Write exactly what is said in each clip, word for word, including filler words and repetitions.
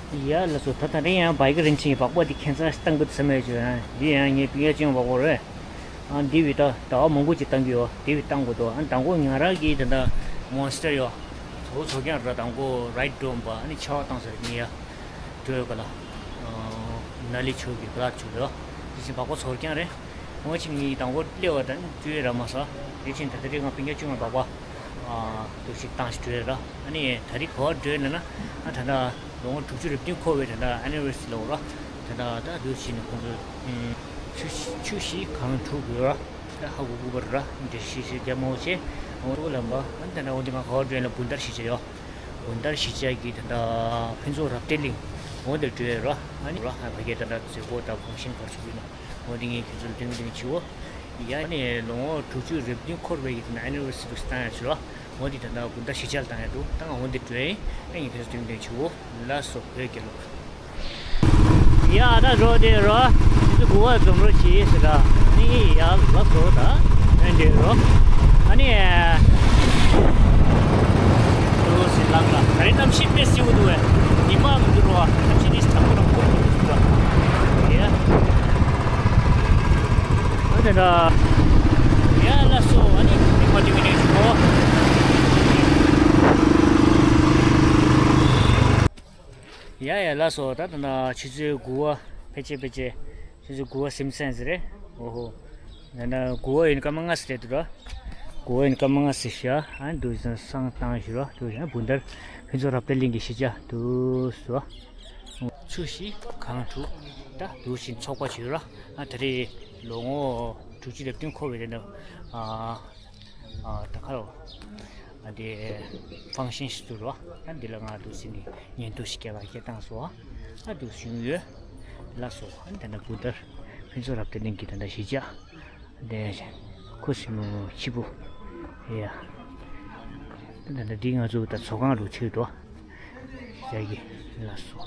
ཡ་ལགས་སོ། ད་ད་རེས་ཡང་བའི་ཀི་རིན་ཆེན་གྱི་སྦག་སྦག་འདི་ཁྱད་མཚར་ཞིག་བཏང་གི་འདུག་བསམ་ཡས་བྱུང་། ཡང་འདི་ཡང་ངའི་སྤུན་ཀྱག་ཅིག་སྦག་སྦག་རེད། ཨ་འདི་བི་ད་ཟླ་བ་མང་པོ་ཅིག་བཏང་གི་ཡོད། འདི་བི་བཏང་དགོས་འདུག་ཨ་མདང་དགོང་ང་རང་གིས་ད་ད་མོན་སི་ཊར་ཡོད། ཚོ་ཚོ་རྐྱང་ར་མདང་དགོང་རའི་ཌི་འགྲོ་འབའ་ཨ་ནི་ཆར་པ་བཏང་ས་རེད། ངས་ཡ་འགྲོ་ཡོད་ག་ལ། ཨ་ན་ལི་ཆོས་ཀྱི་ག་ལ་ཆུ་རེད། དེ་བཞིན་སྦག་སྦག་ཚོ་རྐྱང་རེད། འོ་ཅིག་ངས་མདང་དགོང་སླེབས་པ་དང་སྤྲོད་ཡས་རག་མ་སོང་། དེ་བཞིན་ད་ད་རེས་ང་སྤུན་ཀྱག་ཅིག་སྦག་སྦག་ཨ་འདུག་ཞིག་བཏང་ཞིག་འགྲོ་ཡས་ར། ཨ་ནི་ད་རེས་ག་པར་འགྲོ་ཡས་ལབ་ན། ཨ་ད་ད་ལོ་ངོ་དྲུག་ཅུ་རེ་བདུན་འཁོར་བའི་ད་ལྟ་ཨེ་ནི་ཝར་སི་རི་ལབ་ར། ད་ལྟ་ད་དུས་ཕྱིན་ནས་ཁོང་ཚོ་ཆུ་ཆུ་ཞིག་གང་འཁྲུག་དགོས་ར། ད་ཧ་གོ་གི་མ་རེད་ར། འདྲེ་ཤི་ཤི་རྒྱ་མོ་ཆེ་འོ་ལམ་པ། ཨ་ནི་ད་ལྟ་འོ་འདི་ང་ག་པར་འགྲོ་ཡས་ལབ་ན་བྷུན་ཏར་གཞིས་ཆགས་ཡོད། བྷུན་ཏར་གཞིས་ཆགས་ཀྱི་ད་ལྟ་ཕུན་ཚོགས་རབ་བརྟན་གླིང་འོ་འདིར་འགྲོ་ཡས་ར། ཨ་ནི་ར་ཧ་ཕ་གིའི་ད་ལྟ་མཛད་སྒོ་དང་ཕང་ཤན་ག་རེ་ཚུགས་ཀྱི་ཡོད་ན་འོ་འདི་ངས་ཁྱེད་ཚོར་སྟོན་གི་འདུག་ཆུ་བོ། ཡ་ནི་ལོ་ངོ་དྲུག་ཅུ་རེ་བདུན་འཁོར་བའི་ཡིན་ན་ཨེ་ནི་ཝར་སི་རི་བཏང་ཡ་ཆུ་ར། འོ་འདི་ད་ལྟ་བྷུན་ཏར་གཞིས་ཆགས་ལ་བཏང་ཡ་འདུག་ད་ང་འོ་འདི་འགྲོ་ཡིན། ཨ་ངས་ཁྱེད་ཚོ་སྟོན་གི་འདུག་ཆུ་བོ། ལགས་སོ་བོད་རྒྱལ་ལོ། ཡ་ད་རོ་དེ་རོ། ཁྱེད་ཚོ་གུ་བ་འཛོམས་རོགས་གྱིས་ཟེར་ར། ཨ་ནི་ཡ་ལགས་སོ་ད། ཨེ་འདྲ་རོ། ཨ་ནི། འགྲོ་ཟེར་ལགས་ལ། ག་རེ་གནམ་གཤིས་དཔེ་བསིལ་པོ་འདུག་བས། ཉི་མ་མི་འདུག་རོ། གནམ་གཤིས་དེ་དྲང་པོ་དྲང་པོ་འདུག་ར། ཡ། ཨ་དེ་འདྲ། ཡ་ལགས་སོ། ཨ་ནི་མི་མ་དེ་མི་དེ་ཞུ་གོ། ཡ་ཡ་ལགས་སོ། ད་ད་ན་ཆུ་ཚོད་དགུ་པ་ཕལ་ཆེར་ཕལ་ཆེར་ཆུ་ཚོད་དགུ་པ་ཟིན་ཚར་ཟེར་རེད། འོ་ཧོ། ད་ན་དགུ་པ་ཡིན་སྐར་མ་ལྔ་ཙམ་རེད་འདུག་ར། དགུ་པ་ཡིན་སྐར་མ་ལྔ་ཙམ་ཤ། ཨ་འདུག་སང་བཏང་ཞུ་ར། འདུག་ཡང་བྷུན་ཏར་ཕུན་ཚོགས་རབ་བརྟན་གླིང་གི་གཞིས་ཆགས་འདུག་སོ། ཆུ་ཞིག་གང་འཁྲུག་ད་འདུག་བཞིན་ཚོགས་པ་ཞུ་ར། ཨ་ད་རེས་ལོ་ངོ་དྲུག་ཅུ་རེ་བདུན་འཁོར་བའི་རེད་འདུག་ཨ། ཨ་ད་ཁ་རོ། ཨ་དེ་ཕང་ཤན་ཞིག་ཚུགས་རོ། ཨ་འདི་ལ་ང་འདུག་ཟིན་ནས་ཉན་ཐོས་ཤིག་སྐྱེལ་ལ་སྐྱེལ་བཏང་སོ། ཨ་འདུག་བྱུང་ཡོད། ལགས་སོ། ཨ་ད་ལྟ་བྷུན་ཏར་ཕུན་ཚོགས་རབ་བརྟན་གླིང་གི་ད་ལྟ་གཞིས་ཆགས། དེ་ཁུ་སིམ་པོ་ཆི་པོ། ཡ། ད་ད་འདི་ང་ཚོ་ད་ཚོགས་ཁང་རུ་ཆིག་འགྲོ། ཡ་གི། ལགས་སོ།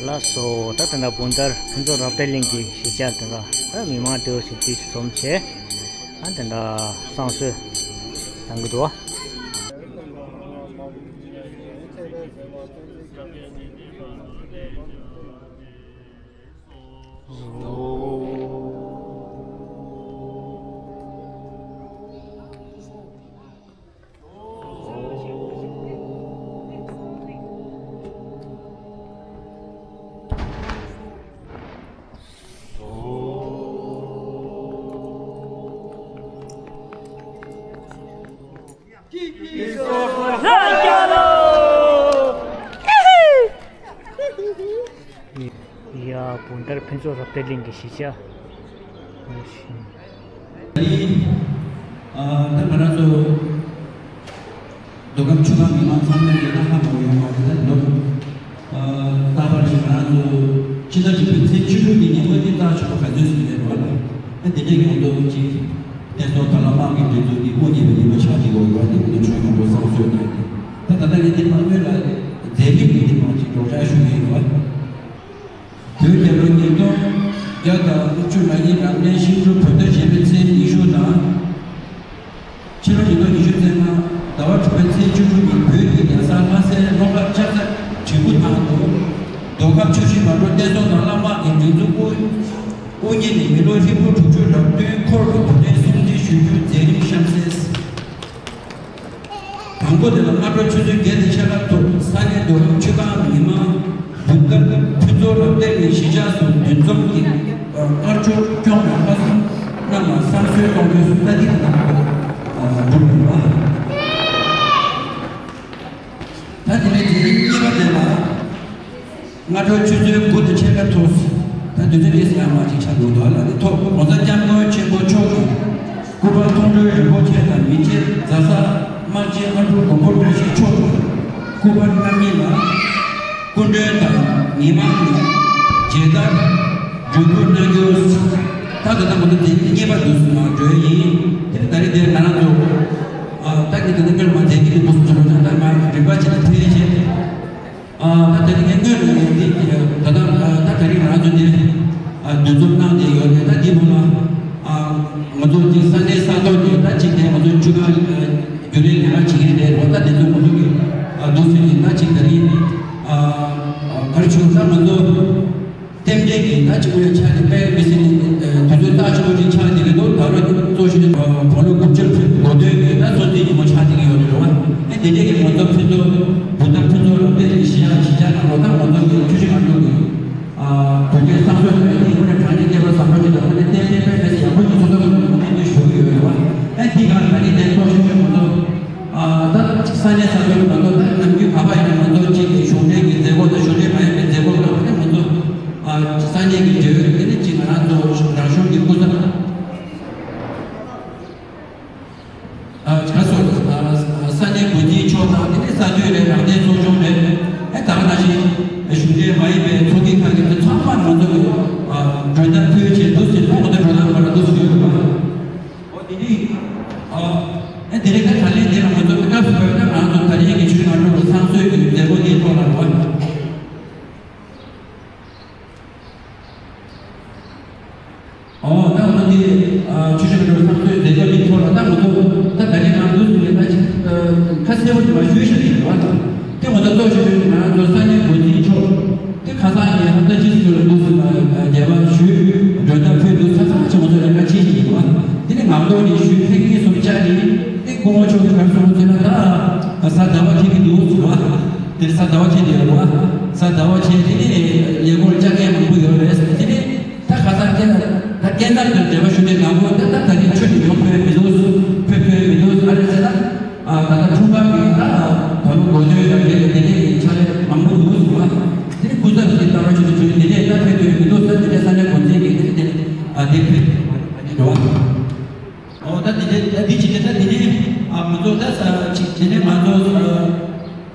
ལགས་སོ། ད་ད་ལྟ་བྷུན་ཏར་ཕུན་ཚོགས་རབ་བརྟན་གླིང་གི་གཞིས་ཆགས་དེ་ལ་ད་མི་མང་དེ་ཞིག་དེ་ཞིག་འཛོམས་བྱས། ཨ་ད་ལྟ་བསང་གསོལ་གཏང་གི་འདུག་བ། ཡ། བྷུན་ཏར་ཕུན་ཚོགས་རབ་བརྟན་གླིང་གི་གཞིས་ཆགས། ཨ་ད་ང་རང་ཚོ་མདོ་ཁམས་ཆུ་སྒང་མི་མང་ཚང་མ་ཡིན་ན་ཧ་མ་གོ་ཡོང་བ་རེད། ད་ལོ་ཨ་རྟག་པར་ཞིག་ང་རང་ཚོ་ཕྱི་ཟླ་བཞི་པའི་ཚེས་བཅུ་དྲུག་གི་ཉིན་མོ་འདི་ལྟ་ཆོག་ག་ཚོད་ཟིན་རེད་བ་ལ། ཨ་དེ་འདྲའི་ཡོང་དོ་ཅིག་བསྟན་སྲུང་དང་བླ་མ་གི་འདྲེན་ཚུལ་འདི་དབུ་བརྙེས་པའི་ཉིན་མོ་ཆགས་ཀྱི་ཡོད་རེད་བ། དེ་ཁོ་ཚོ་ཆོས་མང་པོ་བསམ་ཚོད་གནང་སྟེ། ད་ད་ལྟ་ངས་འདི་མ་སྨོས་ལ་མཛད་རིམ་གྱི་འདི་མང་ཅིག་སྒྲོག་སྦྱང་ཞུ་གི་ཡིན་བ། བོད་རྒྱལ་ལོ་ཉིས་སྟོང་བརྒྱ་དང་དགུ་བཅུ་ང་གཉིས་རབ་གནས་ཤིང་འབྲུག་བོད་ཟླ་བཞི་པའི་ཚེས་ཉི་ཤུ་དང་། ཕྱི་ལོ་ཉིས་སྟོང་ཉི་ཤུ་རྩ་ལྔ་ཟླ་བ་དྲུག་པའི་ཚེས་བཅུ་དྲུག་ཉིན་བོད་ཀྱི་རྒྱལ་ས་ལྷ་སའི་རླུང་འཕྲིན་ལྕགས་རྩེ་དྲིལ་བུ་ཐང་དུ་མདོ་ཁམས་ཆུ་བཞི་སྒང་དྲུག་བསྟན་སྲུང་དང་བླ་མ་གི་འདུས་ཚོགས་དབུ་དབུ་བརྙེས་ནས་མི་ལོ་ཧྲིལ་པོ་དྲུག་ཅུ་རེ་བདུན་འཁོར་བའི་དུས་དྲན་སྲུང་བརྩི་ཞུ་རྒྱུའི་མཛད་རིམ་གཤམ་གསལ། དང་པོ་དེ་ལ་སྔ་དྲོ་ཆུ་ཚོད་བརྒྱད་དང་ཕྱེད་ཀ་ཐོག་ས་གནས་མདོ་ཁམས་ཆུ་སྒང་མི་མང་བུམ་དཀར་ཕུན་ཚོགས་རབ་བརྟན་གྱི་གཞིས་ཆགས་སུ་འདུ་འཛོམས་ཀྱིས་སྔར་ཆོས་སྐྱོང་བ་ལྷ་སྲུང་རྣམས་ལ་བསང་གསོལ་གཏོང་རྒྱུའི་ས་ཐིག་དང་པོ་གྲུབ་ཡོད་པ། ད་དེ་ནས་དེ་རིང་གཉིས་པ་དེ་ལ། སྔ་དྲོ་ཆུ་ཚོད་དགུ་དང་ཕྱེད་ཀ་ཐོག་ད་དུས་ཚོད་རེས་ཡང་མ་ཅིག་ཆགས་འདུག་དོ་ལ་ནི་ཐོག་༸གོང་ས་༸སྐྱབས་མགོན་ཆེན་པོ་མཆོག་གིས་སྐུ་པར་མཐོང་གྲོལ་རིན་པོ་ཆེ་དང་མི་རྗེ་རྫ་ས་དམག་སྤྱི་ཨ་འབྲུག་མགོན་པོ་བཀྲ་ཤིས་མཆོག་གི་སྐུ་པར་རྣམ་གཉིས་ལ་སྐུ་མགྲོན་དང་མི་མང་ནས་མཇལ་དར་འབུལ་གནང་རྒྱུ། ད་ད་ལྟ་ང་ཚོ་དེ་གཉིས་པ་དུས་སུ་མ་འགྲོ་ཡིན། དེ་ནི་ད་རེས་དེར་ང་རང་ཚོ་ད་གི་ད་ལྟ་སྐྱོར་མ་དེ་གི་དུས་སུ་འགྲོ་ན་ད་མ་རིམ་པ་བྱས་ནས་ཕེབས་བྱས། ཨ་ད་དེ་རིང་ངས་སྔོན་ལ་ཡིན་འདི་ད་ལྟ་ད་དེ་རིང་ང་ཚོ་འདི་འདུ་འཛོམས་གནང་བསྡད་ཡོད་རེད། ད་འདི་མོ་ལ་ང་ཚོ་འདི་ས་གནས་ས་ཐོག་ནས་ད་ཅིག་དེ་ང་ཚོ་ཆུ་ཁ་རྒྱུན་ལས་ལས་ཀ་བྱེད་མཁན་རེད་རོ། ད་དེ་ཚོ་ང་ཚོ་གི་འདུག་ཟེར་གྱི་ད་ཅིག་དེ་རིང་ཨ་ ཨ་རི་ཆུ་ད་ང་ཚོ་རྟེན་འབྲེལ་གྱི་ད་ཅིག་ཡང་ཆགས་ཏེ་དཔེ་མི་སྲིད་ནས་དུས་ཚོད་རྩ་ཆེན་པོ་ཅིག་ཆགས་བསྡད་ཀྱི་འདུག་ད་རུང་གཙོ་ཆེ་བོད་ལུགས་དགུ་བཅུ་གོ་ལྡོག་གི་ད་གཙོ་འཛིན་ཉིན་མོ་ཆགས་བསྡད་ཀྱི་ཡོད་རེད་བ། ཨེ་དེ་འདྲའི་གི་ང་ཚོ་ཕུན་ཚོགས་བོད་ཟླ་ཕུན་ཚོགས་རབ་བརྟན་གྱི་གཞི་བཞག་གཞི་བཞག་གནང་རོགས། ད་ང་ཚོ་གི་ཆུ་བཞི་སྒང་དྲུག་གི་དོན་གཉེར་བསམ་ཕྱོགས་དེ་ནི་དངོས་གནས་དྲང་གནས་སྐལ་བ་བཟང་པོ་ཞིག་དང་དངོས་གནས་གཏན་གཏན་དཔེ་མི་སྲིད་ཡག་པོ་ཞིག་ཚོགས་ཐུབ་པའི་ངོས་ནས་ཞུ་གི་ཡོད་རེད་བ། ཨེ་དེ་ག་ད་ནི་དེ་ཐོག་ཤོད་ཤོད་ང་ཚོ། ཨ་ད་ས་གནས་ས་ཁུལ་ང་ཚོ་ད་ནམ་རྒྱུན་ག་པར་ཡིན་ན་ང་ཚོ་གཅིག་གི་གཞུང་འབྲེལ་གྱི་མཛད་སྒོ་དང་གཞུང་འབྲེལ་མ་ཡིན་པའི་མཛད་སྒོ་ཁག་ནི་ང་ཚོ་ཨ་ས་གནས་ཀྱི་འབྲེལ་ཡོད་དེ་ནི་གཅིག་ང་རང་ཚོ་རང་གཞུང་གི་སྐུ་ཚབ་ཨ་ག་སོ་ཨ་ས་གནས་འགོ་འཛིན་མཆོག་དང་དེ་ནི་ས་འཐུས་རེད། རང་བདེན་ཚོགས་ཆུང་རེད། ཨེ་ད་ག་ནང་བཞིན་གཞུང་འབྲེལ་མ་ཡིན་པའི་ཚོགས་སྡེ་ཁག་གི་ཚང་མར་ང་ཚོ་གི་ཨ་མགྲོན་བརྡ་ཕུལ་བྱས་འདུག་ཟེར་ན་ང་ཚོ་མགྲོན་བརྡ་ཕུལ་བ་འདུག་ཟེར་ཡོད་རེད་པ། འོ་དེ་རིང་ཨ་ཨེ་དེ་རིང་ད་ད་ལན་དེ་ལ་ང་ཚོ་སྐབས་སུ་བབས་ན་ང་ཚོ་ད་རིང་གི་ཆུ་ནང་ལོགས་ལ་ཚང་གསོལ་གྱི་མཛད་སྒོ་དེའི་ཐོག་ལ་རོ། ཨོ་ད་ང་ཚོ་དེ་ཨ་ཆུ་ཆུ་ནང་ལོགས་ཚང་གསོལ་མཛད་སྒོ་དེའི་ཐོག་ལ་ད་ང་ཚོ་ད་ད་རིང་ང་ཚོ་ཟུར་ནས་ད་ཅིག་ཁ་གསལ་པོ་དེ་མ་ཞུས་ཤག་ཡིན་རོ། དེ་ང་ཚོ་གཙོ་ཆེ་ཤོས་ང་ཚོ་ས་གནས་འགོ་འཛིན་མཆོག་དེ་ཁ་སང་ཉིན་ཧམ་ད་ཅི་སི་ལ་འདུག་ཟེར་ན་རྒྱལ་བ་ཞུས་མགྲོན་བརྡ་ཕུལ་འདུག་ཚ་ཚ་ཅིག་ང་ཚོ་ལས་ཀ་བྱེད་ཀྱི་ཡིན་བ། དེ་ནས་ངག་ཐོག་ནས་ཞུས་ཕེབས་ཀྱི་སོང་ཅག་ནི་དེ་སྐུ་ངོ་མཆོག་གི་གར་སོང་ཟེར་ན་ད་གཟའ་ཟླ་བ་ཁེལ་གྱི་འདུག་ཟེར་བ། དེ་གཟའ་ཟླ་བ་ཁེལ་གྱི་ཡོད་རེད་བ། གཟའ་ཟླ་བ་ཁེལ་དེ་ནས་ལས་འགོར་ཅག་མཁན་མང་པོ་ཡོད་རེད། དེ་ནས་ད་ཁ་སང་དེ་ལ་ད་སྐལ་བཟང་དང་འབྲེལ་བ་ཞུ་མཁན་མང་པོ་ད་ད་ད་ནི་ཆུ་ནས་ཡོང་ཕོད་མི་འདུག་ཕེབས་ཕོད་མི་འདུག་ཨ་རེ་ཟེར་ན། ཨ་ད་ལྟ་འཁྲུངས་སྐར་གྱི་ད་ད་ལོ་གོ་ཆོད་ཡོད་རེད། དེ་ནས་ཕྱག་ལས་མང་པོ་འདུག་ཟེར་བ། དེ་ནས་སྐུ་ཚབ་ཀྱིས་ལྟ་རོགས་བྱེད་དུ་བྱོན། དེ་ནས་ད་ཕེབས་ཐུབ་མི་འདུག་ཟེར། དེ་ནས་ས་གནས་འགོ་འཛིན་གྱིས་དེ་ནས་དེ་ནས་ཨ་དེ་ཕེབས་ཐུབ་མ་རེད་འགྲོ་བ། ཨོ་ད་དེ་ནས་ད་འདི་བྱེད་ཀྱི་ད་དེ་ནས་ཨ་ང་ཚོ་ད་ས་ཅིག་དེ་ནས་ང་ཚོ་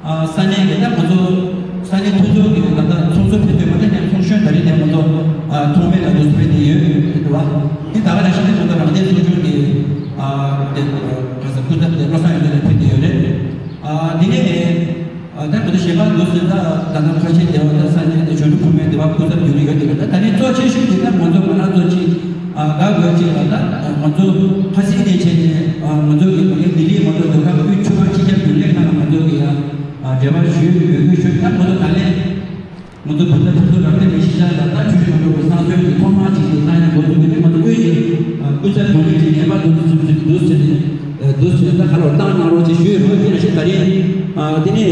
ཨ་ས་གནས་ཀྱི་ད་ང་ཚོ་ས་གནས་མཐུན་ཚོགས་ཀྱི་ད་ལྟ་ཚོགས་གཙོ་ཕེབས་ཐུབ་མ་རེད། ཡང་ཚོགས་གཞོན་ད་རེས་ནས་ང་ཚོ་ཨ་ཐོག་མེད་ལ་འདུག་ཕེབས་ཏེ་ཡོད་འགྲོ་བ། དེ་ད་ག་ནང་བཞིན་དེ་ང་ཚོ་རང་བདེན་ཚོགས་ཆུང་གི་ཨ་དེ་ག་ས་སྐུ་ཚབ་དེ་བློ་བཟང་ཡོན་ཏན་ལགས་ཕེབས་ཏེ་ཡོད་རེད། ཨ་དེ་ནས་ཨ་ད་ང་ཚོ་གཞན་པ་འདུག་ཟེར་ན་ད་ད་ནང་ཁ་ཆེ་སྡེ་བ་དང་ས་གནས་དེ་བྱོན་འགྲོ་བུ་མེད་སྡེ་བ་སྐུ་ཚབ་རྒྱུན་ལས་ཡོད་དེ་རེད། ད་ད་ནི་གཙོ་ཆེ་ཤོས་དེ་ད་ང་ཚོ་ང་རང་ཚོ་ཅིག་ཨ་དགའ་དགོས་ཅིག་ལ་ད་ང་ཚོ་ཁ་སིང་ནས་བྱས་ནས་ཨ་ང་ཚོ་གི་ལྡི་ལི་ང་ཚོ་ཟློས་གར་ཁུལ་ཆུ་བར་སྤྱི་ཁྱབ་རྒྱུན་ལས་ཁང་ལ་ང་ཚོ་གི་ཨ་འབྲེལ་བ་ཞུས་འབོད་སྐུལ་ཞུས། ད་ང་ཚོ་ད་ལན། ང་ཚོ་བོད་ཟླ་ཕུན་ཚོགས་རབ་བརྟན་གྱི་གཞི་བཞག་ལ་ད་ཆུ་ཆུ་ནང་ལོགས་ཀྱི་བསང་གསོལ་གྱི་ཐོག་མར་ཅིག་ཏུ་བཏང་ཡང་འགོ་འཛུགས་ཀྱི་ང་ཚོ་དབུས་ཀྱི་སྐུ་ཚབ་དྲུང་ཆེ་ཅིག་ངེས་པར་དུ་འཛུགས་འཛུགས་འདུག་ཟེར་ནས་འདུག་ཟེར་ནས་ད་ག་རོགས་བཏང་གནང་རོགས་ཅེས་ཞུས་ཡོད། དེ་ནང་བཞིན་ད་རེས་དེ་ནས་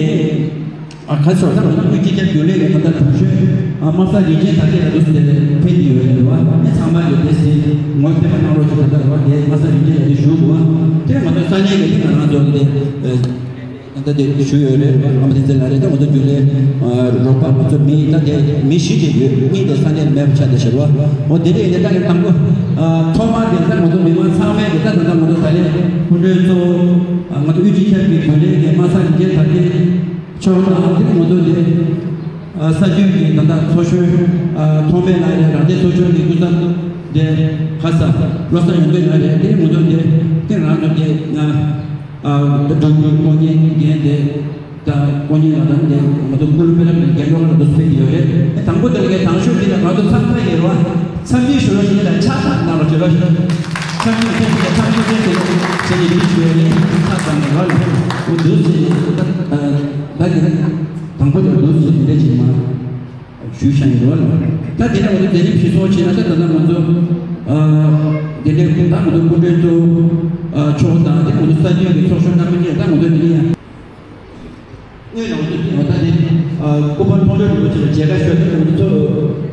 ག་ཚོད་ད་ང་ཚོ་དབུས་སྤྱི་ཁྱབ་རྒྱུན་ལས་ཀྱི་ད་ལྟ་དྲུང་གཞོན་མ་ས་རིན་ཆེན་དར་རྒྱས་ལ་འདུག་ཟེར་ཕེབས་ཀྱི་ཡོད་རེད་བ། ཨ་ནི་ཚང་མ་གི་དེ་ཟེར་ངོ་ཕེབས་པ་གནང་རོགས་ཅེས་ད་ལྟ་རེད་བ། དེ་མ་ས་རིན་ཆེན་ལ་དེ་ཞུ་འདུག་བ། དེ་ང་ཚོ་ས་གནས་ཀྱི་དེ་ང་རང་ཚོ་དེ། ད་དེ་ཞུ་ཡོད་རེད། རང་བདེན་ཚེ་ལ་རེད། ད་ང་ཚོ་རྒྱུན་ལས་རོགས་པ་ང་ཚོ་མི་ད་དེ་མི་བཞི་དེ་ཡོད། གཉིས་དེ་ས་གནས་མེད་པ་ཆགས་བསྡད་ཤག་རོ། འོ་དེ་རེད། དེ་ད་ནི་དང་པོ་ཐོག་མར་དེ་ད་ང་ཚོ་མི་མང་ཚང་མས་དེ་ད་ད་ད་ང་ཚོ་ད་ལན་སྐུ་མགྲོན་གཙོ་བོ་ང་ཚོ་དབུས་སྤྱི་ཁྱབ་ཀྱི་རྒྱུན་ལས་ཀྱི་མ་ས་རིན་ཆེན་དར་རྒྱས་མཆོག་དང་དེ་ང་ཚོ་དེ་ས་རྒྱུན་གྱི་ད་ད་ཚོགས་གཞོན་ཐོགས་མེད་ལགས་རེད། རང་བདེན་ཚོགས་ཆུང་གི་སྐུ་ཚབ་དེ་ཁ་ས་བློ་བཟང་ཡོན་ཏན་ལགས་རེད། དེ་ང་ཚོ་དེ་དེ་ང་ཚོ་དེ་ང་། ཨ་ད་འགྲོ་མགོན་དཀོན་གཉེར་འགན་དེ་ད་དཀོན་གཉེར་ལགས་དང་དེ་ང་ཚོ་ཀུན་ལུ་པེ་རབ་ཀྱི་རྒྱལ་ཡོངས་ལ་འདུག་ཕེབས་ཀྱི་ཡོད་རེད། དང་པོ་དེ་ལ་གའི་དང་ཤོས་དེ་ལ་ང་ཚོ་འཚམས་འདྲི་ཡོད་རེད་བ། འཚམས་འདྲི་ཞུ་རོགས་ཞུ་ལ་ཕྱག་ཐག་གནང་རོགས་ཞུ་རོགས་ཞུ། འཚམས་འདྲི་ཕེབས་ཀྱི་འཚམས་འདྲི་ཕེབས་ཀྱི་ཟེར་ནས་འདི་ཞུ་ཡོད་རེད། ཕྱག་ཐག་གནང་རོགས་ལ་འོ་འདུག་ཟེར་ནས་ད་ད་གི་དང་པོ་དེ་འདུག་ཟེར་ནས་འདི་བྱེད་མ། ཞུས་བཞག་ཡོད་རེད། ད་དེ་ནས་ང་ཚོ་མཛད་རིམ་གཞི་བཟུང་བྱས་ན་ད་ད་ལྟ་ང་ཚོ་ཨ་དེ་འདྲའི་ད་ང་ཚོ་སྐུ་མགྲོན་གཙོ་བོ་ཨ་མཆོག་དང་དེ་ང་ཚོ་ས་གནས་ཀྱི་ཚོགས་གཞོན་རྣམ་པ་གཉིས་ད་ང་ཚོ་དེ་ནས་ཡང་སྔོན་ལ་ང་ཚོ་ད་དེ་ཨ་སྐུ་པར་མཐོང་གྲོལ་རིན་པོ་ཆེ་ལ་མཇལ་ཁ་ཞུ་ད་ང་ཚོ་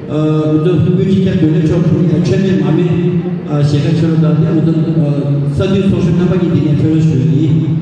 ཨ་ང་ཚོ་དབུས་སྤྱི་ཁྱབ་རྒྱུན་ལས་མཆོག་གི་མཆོད་མེ་མར་མེ་ཨ་མཇལ་ཁ་ཞུ་རོགས་དང་དེ་ང་ཚོ་ཨ་ས་འཐུས་ཚོགས་གཞོན་རྣམ་པ་གཉིས་དེ་ནས་ཕེབས་རོགས་ཞུ་ཡི་ཡིན།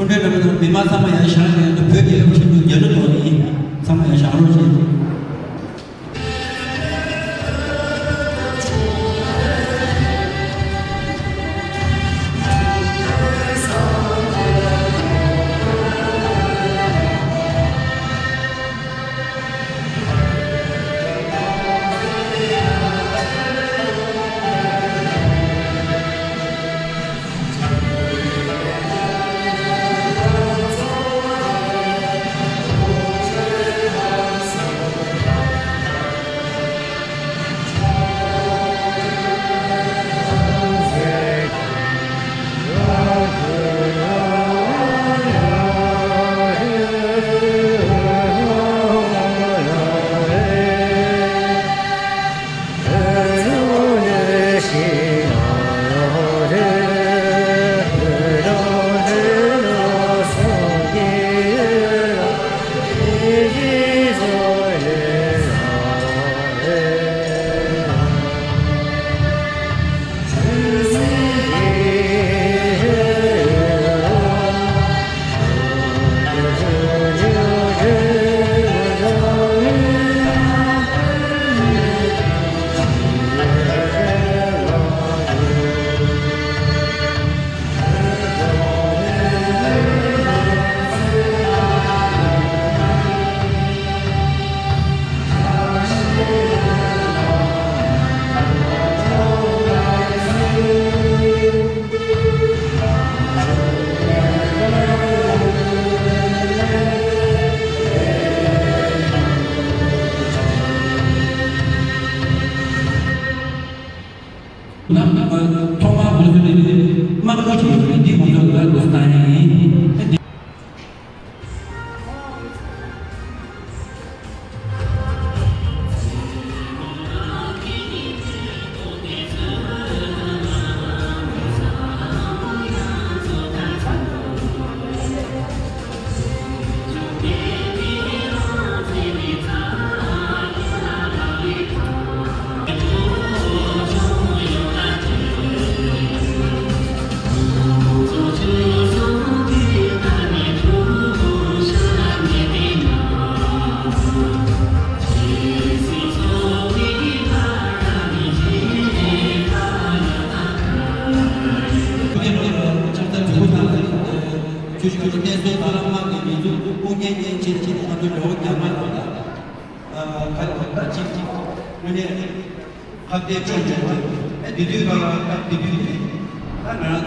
བོད་རང་དང་མི་མང་ཚང་མ་ཡར་བཞེངས་ནས་བོད་རྒྱལ་ལོ་ཆེན་པོའི་རྒྱལ་གླུ་དོག་ནི་ཚང་མ་ཡར་བཞེངས་རོགས་བྱེད། ཐོག་མར་འགོ་ཚུགས་ནས་དམངས་གཙོ་ཞིག་ཡོད་པའི་འདི་ང་ཚོ་ལ་འགོ་བཏང་ཡ་ཡིན། ཆོས་ཕྱོགས་ཀྱི་བསྟན་སྲུང་དང་བླ་མ་གི་མི་འདུག་སྐུ་ངལ་ངལ་ཆེ་ཆེ་ང་ཚོ་ལོ་རྒྱ་མ་ལ་ཁ་ལ་ཁ་ཅིག་ཅིག་དངོས་གནས་ཁ་གཏད་གཅོག་མཁན་ཅིག་ཨ་དེ་དུས་ཁ་ལ་ཁ་དེ་དུས་ནས་ད་ང་རང་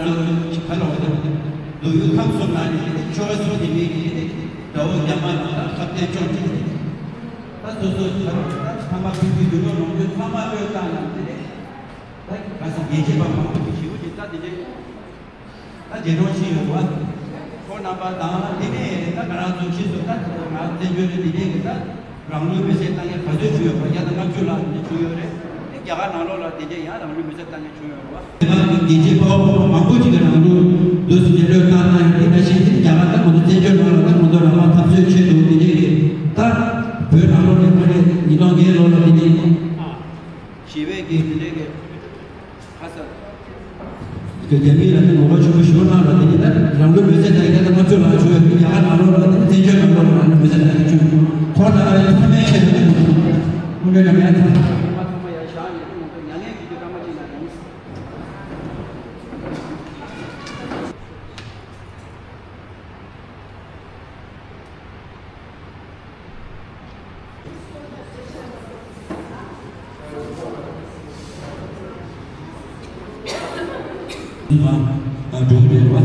ཚོ་ཁ་ལ་འོ་ད་འདུག་ཡུལ་ཁམས་གསུམ་ན་ནས་ཆོས་སྲུང་དེ་མིན་གྱི་ཟླ་བོ་རྒྱ་མ་ལ་ཁ་གཏད་གཅོག་མཁན་ད་སོ་སོ་ཁ་ལ་ད་ཚང་མ་ཕུལ་དུས་འདུག་ཡོད་ལོངས་སྤྱོད་ཚང་མ་བློས་བཏང་ཡང་དེ་རེད། ད་ག་ས་དགེ་བྱེད་པ་མང་པོ་ཞིག་ཞེ་པོ་ཅིག་ད་དེ་འདྲའི་ད་རྗེས་འགྲོ་ཕྱིན་ཡོད་པ། ཁོང་རྣམ་པ་དང་དེ་ནས་ད་ང་རང་ཚོ་ཕྱིས་སུ་ད་ང་བཙན་བྱོལ་ནས་དེ་འདྲའི་གི་ད་རང་ལུས་མེར་སྲེག་བཏང་མཁན་ག་ཚོད་བྱུང་ཡོད་པ། བརྒྱ་དང་ལྔ་བཅུ་ལྷག་དེ་འདྲ་བྱུང་ཡོད་རེད། དེ་རྒྱ་གར་ནང་ལོགས་ལ་དེ་འདྲའི་ཡང་རང་ལུས་མེར་སྲེག་བཏང་མཁན་བྱུང་ཡོད་རེད་བ། དེ་དག་གི་དགེ་བྱེད་དཔའ་བོ་མང་པོ་ཅིག་གི་རང་ལུས་འདུག་སེ་བློས་བཏང་གནང་ཡོད། དེ་ནང་བཞིན་དེ་རྒྱ་གར་ད་ང་ཚོ་བཙན་བྱོལ་ནང་ལ་ད་ང་ཚོ་རང་དབང་འཐབ་རྩོད་ཆེད་དུ་དེ་འདྲའི་གི་ད་བོད་ནང་ལོགས་ནས་ཕ་ནས་ཉིས་སྟོང་བརྒྱད་ལོ་ལ་དེ་འདྲའི་ཞི་བའི་གི་དེ་འདྲའི་གི་ཁ་ས། དེ་རྒྱ་མིའི་ལ་ནི་ངོ་རྒོལ་ཆེན་པོ་ཞེ་པོ་གནང་རོགས། དེ་ནི་ད་རང་ལུས་མེར་སྲེག་བཏང་མཁན་ད་ལྔ་བཅུ་ལྷག་བྱུང་ཡོད། དེ་རྒྱ་གར་ནང་ལོགས་ལ་དེ་ནི་བཙན་བྱོལ་ནང་ལོགས་ལ་རང་ལུས་མེར་སྲེག་བཏང་མཁན་བྱུང་། ཁོང་རྣམ་པ་ཚང་མའི་ཆེད་དུ་སྐུ་མགྲོན་རྣམ་པ་ཚང་མ་ཚང་མ་ཡར་བཞེངས་ནས་ང་ཚོ་མྱ་ངན་གྱི་བསྐྱེད་རིམ་ཅིག་གནང་ཡོང་། འགྲོ་གི་རེད་བ།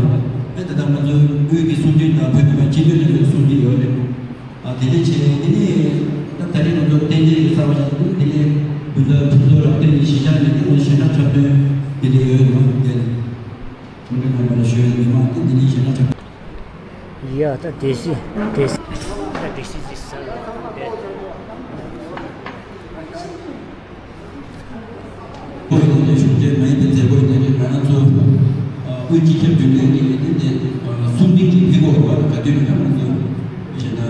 ཨེ་ད་ལྟ་ང་ཚོའི་དབུས་ཀྱི་གསུང་འདོན་དང་བོད་ཀྱི་སྤྱི་འཐུས་ལས་ཁུངས་གསུང་གི་ཡོད་རེད། ཨ་དེ་འདྲ་བྱས་དེ་ནས་ད་ད་རེས་ང་ཚོ་རྟེན་འབྲེལ་གྱི་གསར་བ་ཞིག་འདུག་དེ་ནས་བོད་ཟླ་ཕུན་ཚོགས་རབ་བརྟན་གྱི་གཞིས་ཆགས་ནས་དེ་ནས་ཞལ་གྲངས་འཁྲབ་སྟོན་དེ་འདྲ་ཡོད་རེད་བ། དེ་ནས་མི་འདྲ་མི་འདྲ་ཞུ་ཡ་མི་མང་དེ་འདི་ནས་ཞལ་གྲངས་འཁྲབ། ཡ་ད་སྡེ་སྲིད་སྡེ་སྲིད་ད་སྡེ་སྲིད་ཟིག་ས་རེད། ཁོ་ཡི་དེ་གཞུང་འབྲེལ་མ་ཡིན་པའི་མཛད་སྒོ་ཡིན་ནའི་ང་རང་ཚོ་དབུས་སྤྱི་ཁྱབ་རྒྱུན་ལས་ཀྱི་དེ་འདི་གསུང་ཐིག་ཅིག་ཕེབས་དགོས་རེད་བ། ག་དུས་ནས་ཀྱང་ང་ཚོ་བྱས་ན་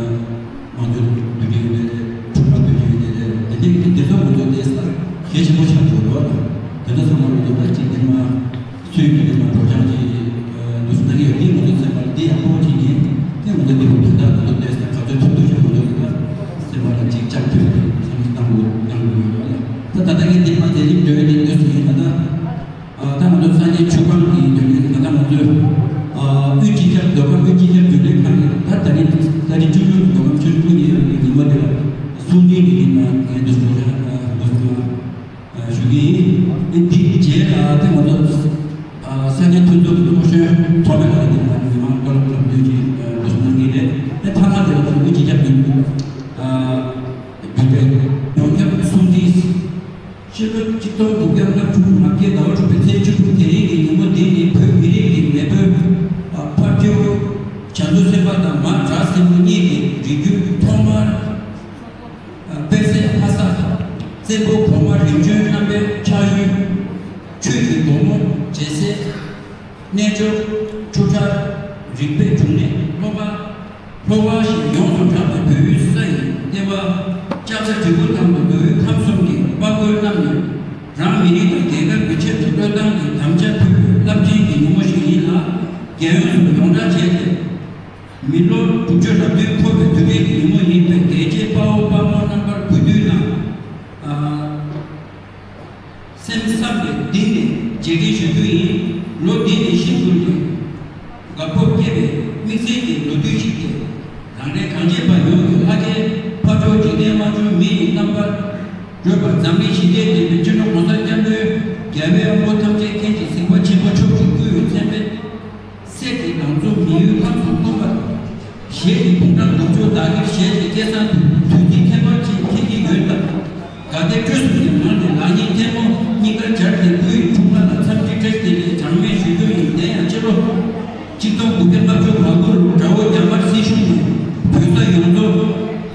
མང་སྤྱོད་དུས་དྲན་ཡིན་ནའི་འཁྲུངས་སྐར་དུས་ཆེན་ཡིན་ནའི་དེ་འདྲའི་དེ་ཚོ་ང་ཚོ་དེ་གལ་ཆེན་པོ་ཆགས་འགྲོ་རེད་བ། དེ་ཚོ་ཚང་མ་ང་ཚོ་ད་ཅིག་དེ་མ་ཚོས་ཀྱི་དེ་མ་སྒྲོག་སྦྱང་ཅིག་འདུག་སེ་གནང་གི་ཡོད། དེ་ང་ཚོ་ཚང་མ་དེ་ཡག་པོ་ཅིག་ ཨ། བདུན་པའི་ཡོངས་ཁྱབ་གསུང་འཕྲིན། ཕྱི་ལོ་ཆིག་སྟོང་དགུ་བརྒྱ་ལྔ་བཅུ་ང་བརྒྱད་ཟླ་བ་དྲུག་པའི་ཚེས་བཅུ་དྲུག་དེ་རིང་གི་ཉིན་མོ་འདི་ནི་བོད་མི་རིགས་ཀྱི་མེས་པོ་ཕ་སྤྲེའུ་བྱང་ཆུབ་སེམས་དཔའ་དང་མ་བྲག་སྲིན་མོ་གཉིས་ཀྱི་རིགས་རྒྱུད་ཐོག་མར། དཔལ་སྲས་ལྷ་ས་བཙན་པོ་གོང་མ་རིམ་བྱོན་རྣམ་པའི་ཕྱག་ཡུལ། ཆོས་ཀྱི་སྒོ་མོ་འབྱེད་སའི་རྣལ་འབྱོར་ཆོས་གྲྭ། རིག་པའི་འབྱུང་གནས་སློབ་པ། ལྷོ་ཁ་ཞེས་ཡོངས་སུ་གྲགས་པའི་བོད་ཡུལ་ས་ཡི་ལྟེ་བ། ལྕགས་རྩ་དྲིལ་བུ་ཐང་དུ་མདོ་དབུས་ཁམས་གསུམ་གྱི་དཔའ་རྒོད་རྣམས་ནས་རང་མི་རིགས་དང་རྒྱལ་ཁབ་ཀྱི་ཆེད་དུ་བློས་བཏང་གི་དམ་བཅའ་ཕུལ་བའི་རླབས་ཆེན་གྱི་ཉིན་མོ་ཞིག་ཡིན་ལ། རྒྱལ་ཡོངས་སུ་ཡོངས་གྲགས་བྱས་ཏེ། མི་ལོ་དྲུག་ཅུ་རབ་བདུན་འཁོར་བའི་དུས་དྲན་གྱི་ཉིན་མོ་ཡིན་པས། རྒྱལ་གཅེས་དཔའ་བོ་དཔའ་མོ་རྣམ་པར་གུས་འདུད་དང་། ཨ། སེམས་བསམ་པའི་གཏིང་ནས་རྗེས་དྲན་ཞུ་རྒྱུ་ཡིན། ལོ་འདི་ནི་ཤིན་ཏུ་ནས་དགའ་སྤོབས་སྐྱེ་བའི་དམིགས་བསལ་གྱི་ལོ་དུས་ཤིག་སྟེ། རང་རེ་གངས་ཅན་པ་ཡོངས་ཀྱི་ལྷ་སྐལ་ཕ་གྲུ་འཇིག་རྟེན་དམག་འཁྲུག་མི་ཡི་རྣམ་པར་རོལ་པ། འཛམ་གླིང་ཞི་བདེའི་བདེན་པའི་སྤྱི་ནོར་གོང་ས་སྐྱབས་མགོན་རྒྱལ་བའི་དབང་པོ་ཐམས་ཅད་མཁྱེན་ཅིང་གཟིགས་པ་ཆེན་པོ་མཆོག་གི་སྐུའི་མཚན་དཔེ། སྲས་ཀྱི་ལང་ཚོ་མི་ཡུལ་ཁམས་སུ་ཀུན་པར། གཞས་ཀྱི་བུམ་སྒྲ་འགུག་ཆོག་བདག་གིར་གཞས་ཀྱི་སྐལ་བཟང་དུ། དུས་ཚིགས་ཁྱད་པར་ཅན་ཁྱེད་ཀྱི་ཡོད་སྟབས། དགའ་དད་སྤྲོ་གསུམ་གྱི་ངང་ནས་ལག་གཉིས་ཐལ་མོ་སྙིང་གར་སྦྱར་ཏེ་སྐུའི་འཁྲུངས་སྐར་ལ་འཚམས་འདྲི་བཀྲ་ཤིས་བདེ་ལེགས་གྲངས་མེད་ཞུ་རྒྱུ་ཡིན། དེ་ཡང་སྤྱི་ལོ་ཆིག་སྟོང་དགུ་བརྒྱ་ལྔ་བཅུ་ང་དགུ་ལོར་དགྲ་བོ་རྒྱ་དམར་སྲིད་གཞུང་ནས་བོད་ས་ཡོངས་རྫོགས་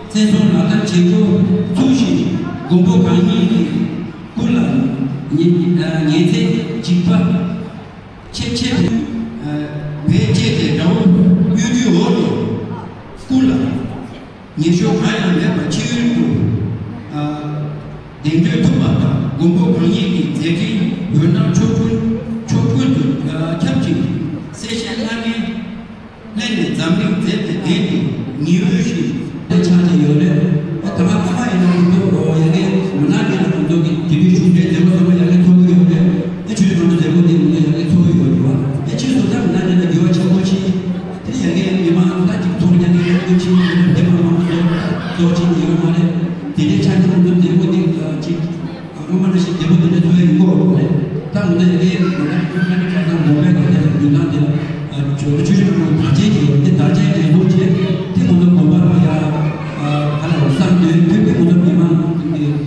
བཙན་བཟུང་ལག་བསྟར་བྱེད་འགོ་ཚུགས་ཤིང་། མགོན་པོ་གང་ཉིད་ཀྱི་སྐུ་ལ་ཉེ་ཉེ་ཚན་འཇིགས་པ། ཆེ་ཆེ་བའི་བས་བཅད་དེ་དགྲ་བོ་གཡོ་སྒྱུའི་འོག་ཏུ་སྐུ་ལ་ཉེ་ཤོས་གང་ཡང་མེད་པར་ཕྱི་ཡུལ་དུ་གདན་འདྲེན་ཐུབ་པ་དང་། མགོན་པོ་གང་ཉིད་ཀྱི་མཛད་འཕྲིན་བོད་ནང་ཕྱོགས་ཀུན་ཕྱོགས་ཀུན་ཏུ་ཁྱབ་ཅིང་། གསལ་བཤད་སྣ་ལྔའི་སླད་ནས་འཛམ་གླིང་མཛེས་པའི་གདན་དུ་ཉི་འོད་བཞིན་དེ་ཆགས་ཀྱི་ཡོད་རེད། ད་ང་ཚང་མ་ཡིན་ན་ང་ཚོ་ཡ་གི་ང་ཚོ་གི་དེ་དུས་ཞུགས་པའི་མཛད་སྒོ་ཚང་མ་ཡ་གི་ཚོགས་ཀྱི་ཡོད་རེད། ཨེ་ཆོས་ཀྱི་ང་ཚོ་མཛད་སྒོ་དེ་ང་ཚོ་ཡ་གི་ཚོགས་ཀྱི་ཡོད་རེད་བ། ཨེ་ཕྱིས་སུ་ད་ང་ཚོ་ལ་འགྱུར་བ་ཆེན་པོ་ཕྱིན། དེ་ཡ་གི་མི་མང་ད་ཅིག་ཚོགས་ཡ་གི་ཡ་གི་ཕྱིན་ཡོད་རེད། དེ་མ་མང་ཚོགས་ཚོགས་ཕྱིན་ཡོད་མ་རེད། དེ་འདྲའི་ཆ་ནས་ང་ཚོ་མཛད་སྒོ་དེ་ཅིག་སྔོན་མ་ནང་བཞིན་རྒྱལ་པོ་འདི་འདྲ་ཐོན་ཡོང་གི་རེད། ད་ང་ཚོ་ཡ་གི་ང་ཚོ་ཁ་སང་དགོན་པའི་སྒང་ནས་འདུན་ཐང་དེ་ལ་ཆོས་ཆོས་ཆོས་ཀྱི་དར་ཆེན་གྱི་ཡོད་དེ། དར་ཆེན་འགྲན་བསྡུར་བྱས་དེ་ང་ཚོ་དགོན་པ་ལ་ཡ་ག་ལ་བསམ་དོན་ཐུགས་ཀྱི་ང་ཚོ་མི་མང་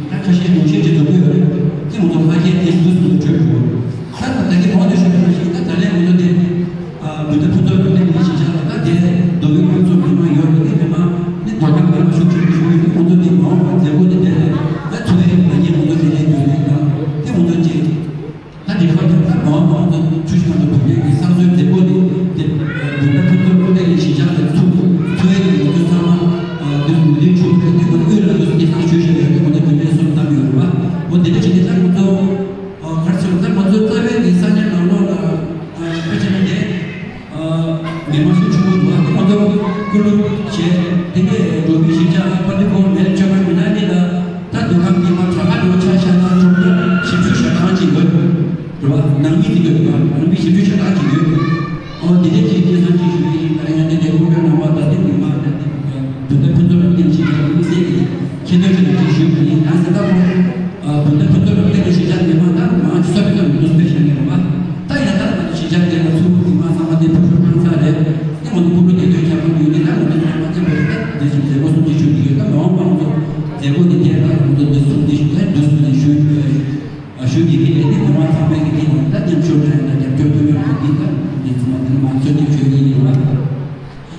ད་ཁ་ཤས་ཉུང་ཤས་ཀྱི་འགྲོ་གི་ཡོད་རེད། དེ་ང་ཚོ་ལྷ་རྒྱལ་དེ་འདུག་སུ་གྲོས་དགོས། ད་ད་གི་མང་དུ་ཞུ་བ་ནང་བཞིན་ད་ད་ལན་ང་ཚོ་དེ། བོད་ཟླ་ཕུན་ཚོགས་རབ་གནས་ཀྱི་གཞིས་ཆགས་ལ་ད་དེ་མདོ་དབུས་ཁམས་གསུམ་མི་མང་ཡོད་རེད། དེ་མི་མང་ནི་མདོ་ཁམས་མི་མང་ཤུགས་ཆེན་པོ་ཞུགས་ཡོད་དེ། ཁོང་ཚོ་དེ་མ་འོངས་པར་མཛད་སྒོ་དེ་དེ་ལས་ད་འཚོ་བའི་ལ་ཉེ་ཁོང་ཚོ་དེ་ལས་འདོད་ལས་དང་དེ་ཁོང་ཚོ་ཅིག་ད་དེ་ཁོ་ཐག་ད་མ་འོངས་པ་ཁོང་ཚོ་ཆུ་ཤིང་ཁོང་ཚོ་བོད་སྐད་ཀྱི་གསར་བཟོའི་མཛད་སྒོ་དེ་དེ་བོད་ཟླ་ཕུན་ཚོགས་རབ་གནས་ཀྱི་གཞིས་ཆགས་དེ་ཚུགས་འཚོ་བའི་ལ་ཉེ་ཁོང་ཚོ་ཚང་མ་དེ་མུ་མཐུད་ཆུ་ཤིང་དེ་ཁོང་ཚོ་དབུས་ལ་དུ་སྐྱེད་སྲིང་ཞུ་བཞིན་ཡོད་དེ། ཁོང་ཚོ་དེ་འདྲའི་སོང་བཏང་ཡོད་རེད་བ། འོ་དེ་འདྲ་བྱས་ཏེ་ད་ཁོང་ཚོ། ཨ། ག་རེ་ཟེར་ན་ད་ང་ཚོའི་རྩ་བའི་གི་ས་གནས་ནང་ལོགས་ལ། ཨ། དཔེ་བྱས་ན་དེ། ཨ། མི་མང་ཤུགས་ཆེན་པོ་འདུག་ཨ་ནི་ང་ཚོ་ཀུ་ལུ་བྱས་དེ་ནས་འགྲོ་བའི་གཞིས་ཆགས་ཨ་པ་ཏི་ཁོ་མེར་ཆོས་ཁང་མི་སྣ་གཉིས་ལ་ད་མདོ་ཁམས་ཀྱི་མ་དྲག་ཁ་འགྲོ་ཆ་བཞག་ན་གྲོང་རྡལ་བཞི་བཅུ་ཞེ་གྲངས་ཅིག་ཡོད་རེད་བ། ནང་མི་དེ་ཡོད་རེད་བ། ནང་མི་བཞི་བཅུ་ཞེ་གྲངས་ཅིག་ཡོད་རེད། ཨོ་དེ་འདྲའི་ཅིག་སྐྱེད་སྲིང་ཅིག་ཞུ་གི་ཡིན། ད་ཡང་དེ་འདྲའི་སྐུ་མགྲོན་རྣམ་པ་དང་དེ་མི་མང་དེ་དེ་འདྲའི་ཕུན་ཚོགས་རབ་རྟེན་གཞིས་ཆགས་མི་སེར་གྱི་ཁྱད་ཆོས་ཆེན་པོ་ཅིག་ཞུས་པ་ཡིན། ཡང་ཟེར་ད་ཁོང་། ཨ། བོད་ཟླ་ཕུན་ཚོགས་རབ་རྟེན་གྱི་གཞིས་ཆགས་མི་མང་དང་མང་ཆེ་ས་བོད་དང་མི་འདུག་སྤེལ་བྱས་ནས་རེད་བ། ད་ཡང་ད་ང་ཚོ་གཞིས་ཆགས་དེ་ལ་ཚུར་མི་མང་ཚང་མ་དེ་ཕུལ་ཁང་ཚ་རེད། དེ་ང་ཚོ་ཕུལ་ལོ་དེ་དོན་ཁྱབ་ཁོངས་ཡོད་དེ། ད་ང་ཚོ་ཚང་མ་དེ་བོད་ཟླ་དེ་བཞིན་མཛད་སྒོ་སྲུང་བརྩི་ཞུ་གི་ཡོད། ད་མ་འོངས་པ་ང་ཚོ་མཛད་སྒོ་དེ་དེ་ད་ང་ཚོ་དེ་སྲུང་བརྩི་ཞུ་ད་འདུག་སེ་ཞུ་ཞུ་གི་ཡིན། དེ་མི་མང་ཚང་མས་ཀྱི་དེ་ད་མཉམ་ཞུགས་ཀྱི་རྒྱབ་སྐྱོར་ཐུབ་ཡོད་ན་དེ་ད་དེ་ཚང་མ་དེ་མང་ཚོད་ཀྱི་ཞུ་གི་ཡིན་ལ།